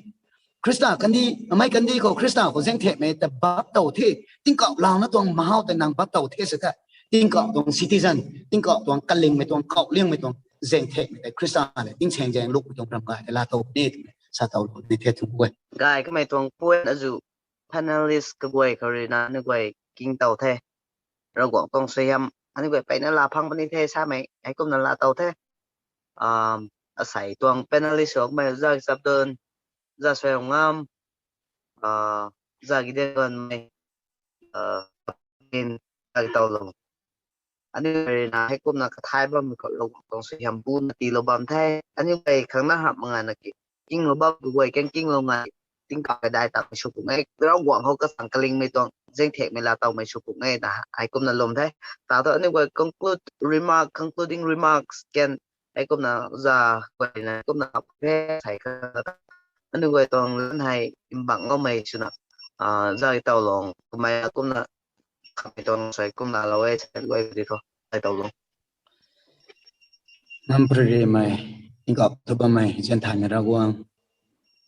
Khrista kandih, mei kandih khou Khrista khou zaengthekmei ta bap tow the, tingkauh launa tuang mahaw ta nang bap tow the sa the, tingkauh tuang citizen, tingkauh tuang kalingmei tuang kauh liangmei tuang zaengthekmei tei Khrista le tingsaeng zaeng lukmei tuang ram gay tei laatow puni twmei sa tow lou ni the thu e. Gay kamei tuang point azuh panelist kaguay khou ruina aniu guay king tow the. Ravguangc tuang suaihiam aniu guay peyna laa phang puni the samei heikumna laatow the. Asei tuang panelist khou kamei za Chapdon, za Suaihiamngam, za Gideon mei, za Towlung. Aniu guay ruina heikumna kathay bammei khou Ravguangc tuang suaihiam buna tiilou bam the. Aniu guay khang na hamh mak ngana ki, kinglou bam kaguay kan kinglou ngai, tingkauh kadai takmei sw pung e, Ravguangc khou kachang kalingmei tuang zaengthekmei laatowmei sw pung e na heikumna lwm the. Tau thu aniu guay conclude remark, concluding remarks kan heikumna za guayna kumna the sei kha, aniu guay tuang lan hei mbangloumei swna, za Towlung kamei kumna kamei tuang sei kumna lou e sei guay di tho, za Towlung. Nang priremei, tingkauh thu bammei zianthaymei Ravguangc,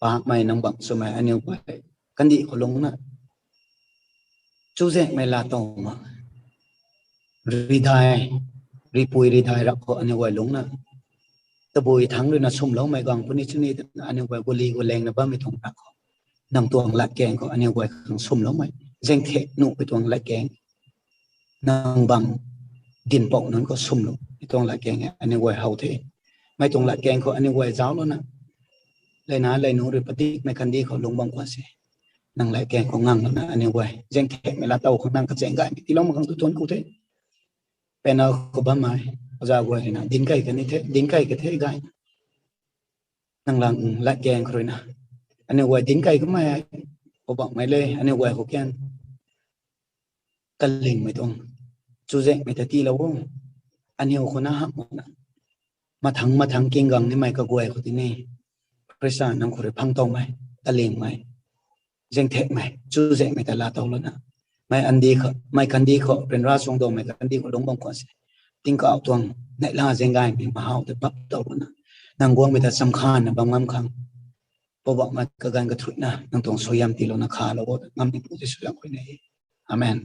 paapmei nang bangc swmei aniu guay kandih khou lungcna chuzaenghmei laatow ma, ridai, ripui ridai rak khou aniu guay lungcna tabui thangc ruina swmloumei gang puni chuni twna aniu guay guli gulengna bammei tuang rak khou, nang tuang latkaeng khou aniu guay khang swmloumei, zaengthek nuhmei tuang latkaeng, nang bam dinhpouc nunc khou swmlou mei tuang latkaeng e aniu guay how the. Mei tuang latkaeng khou aniu guay zauclouna, leina leinu rui padikmei kandih khou lungc bam khwan se, nang latkaeng khou nganglouna aniu guay zaengthekmei laatow khang nang kachaeng gaymei tiilou mak khang tu thuanc ku the. Panel khou bammei oja guay ruina dinc kei kan the, dinc kei ka the gay. Nang lang latkaeng khou ruina aniu guay dinc kei kamei hei, khou bangmei le aniu guay khou kan kalingmei tuang chuzaenghmei ta tiilou o. Aniw khou na hamh na, mathang mathang kinggang nimei kaguay khou tini, Khrista nang khou rui phang towmei, kalingmei, zaengthekmei, chuzaenghmei ta laa tow lana, mei andi khou, mei kandih khou ryanra suang dawmei kandih khou lungc bam khwan se, tingkauh tuang neihla zaeng gaymei mahaw ta bap tow lana, nang guangmei ta chamkhanna bam ngam khang, Poubauhmei kaganv kathuicna nang tuang suaihiam tiilouna khalou o, ngam ni pu Jisu zaeng khou ne. Amen.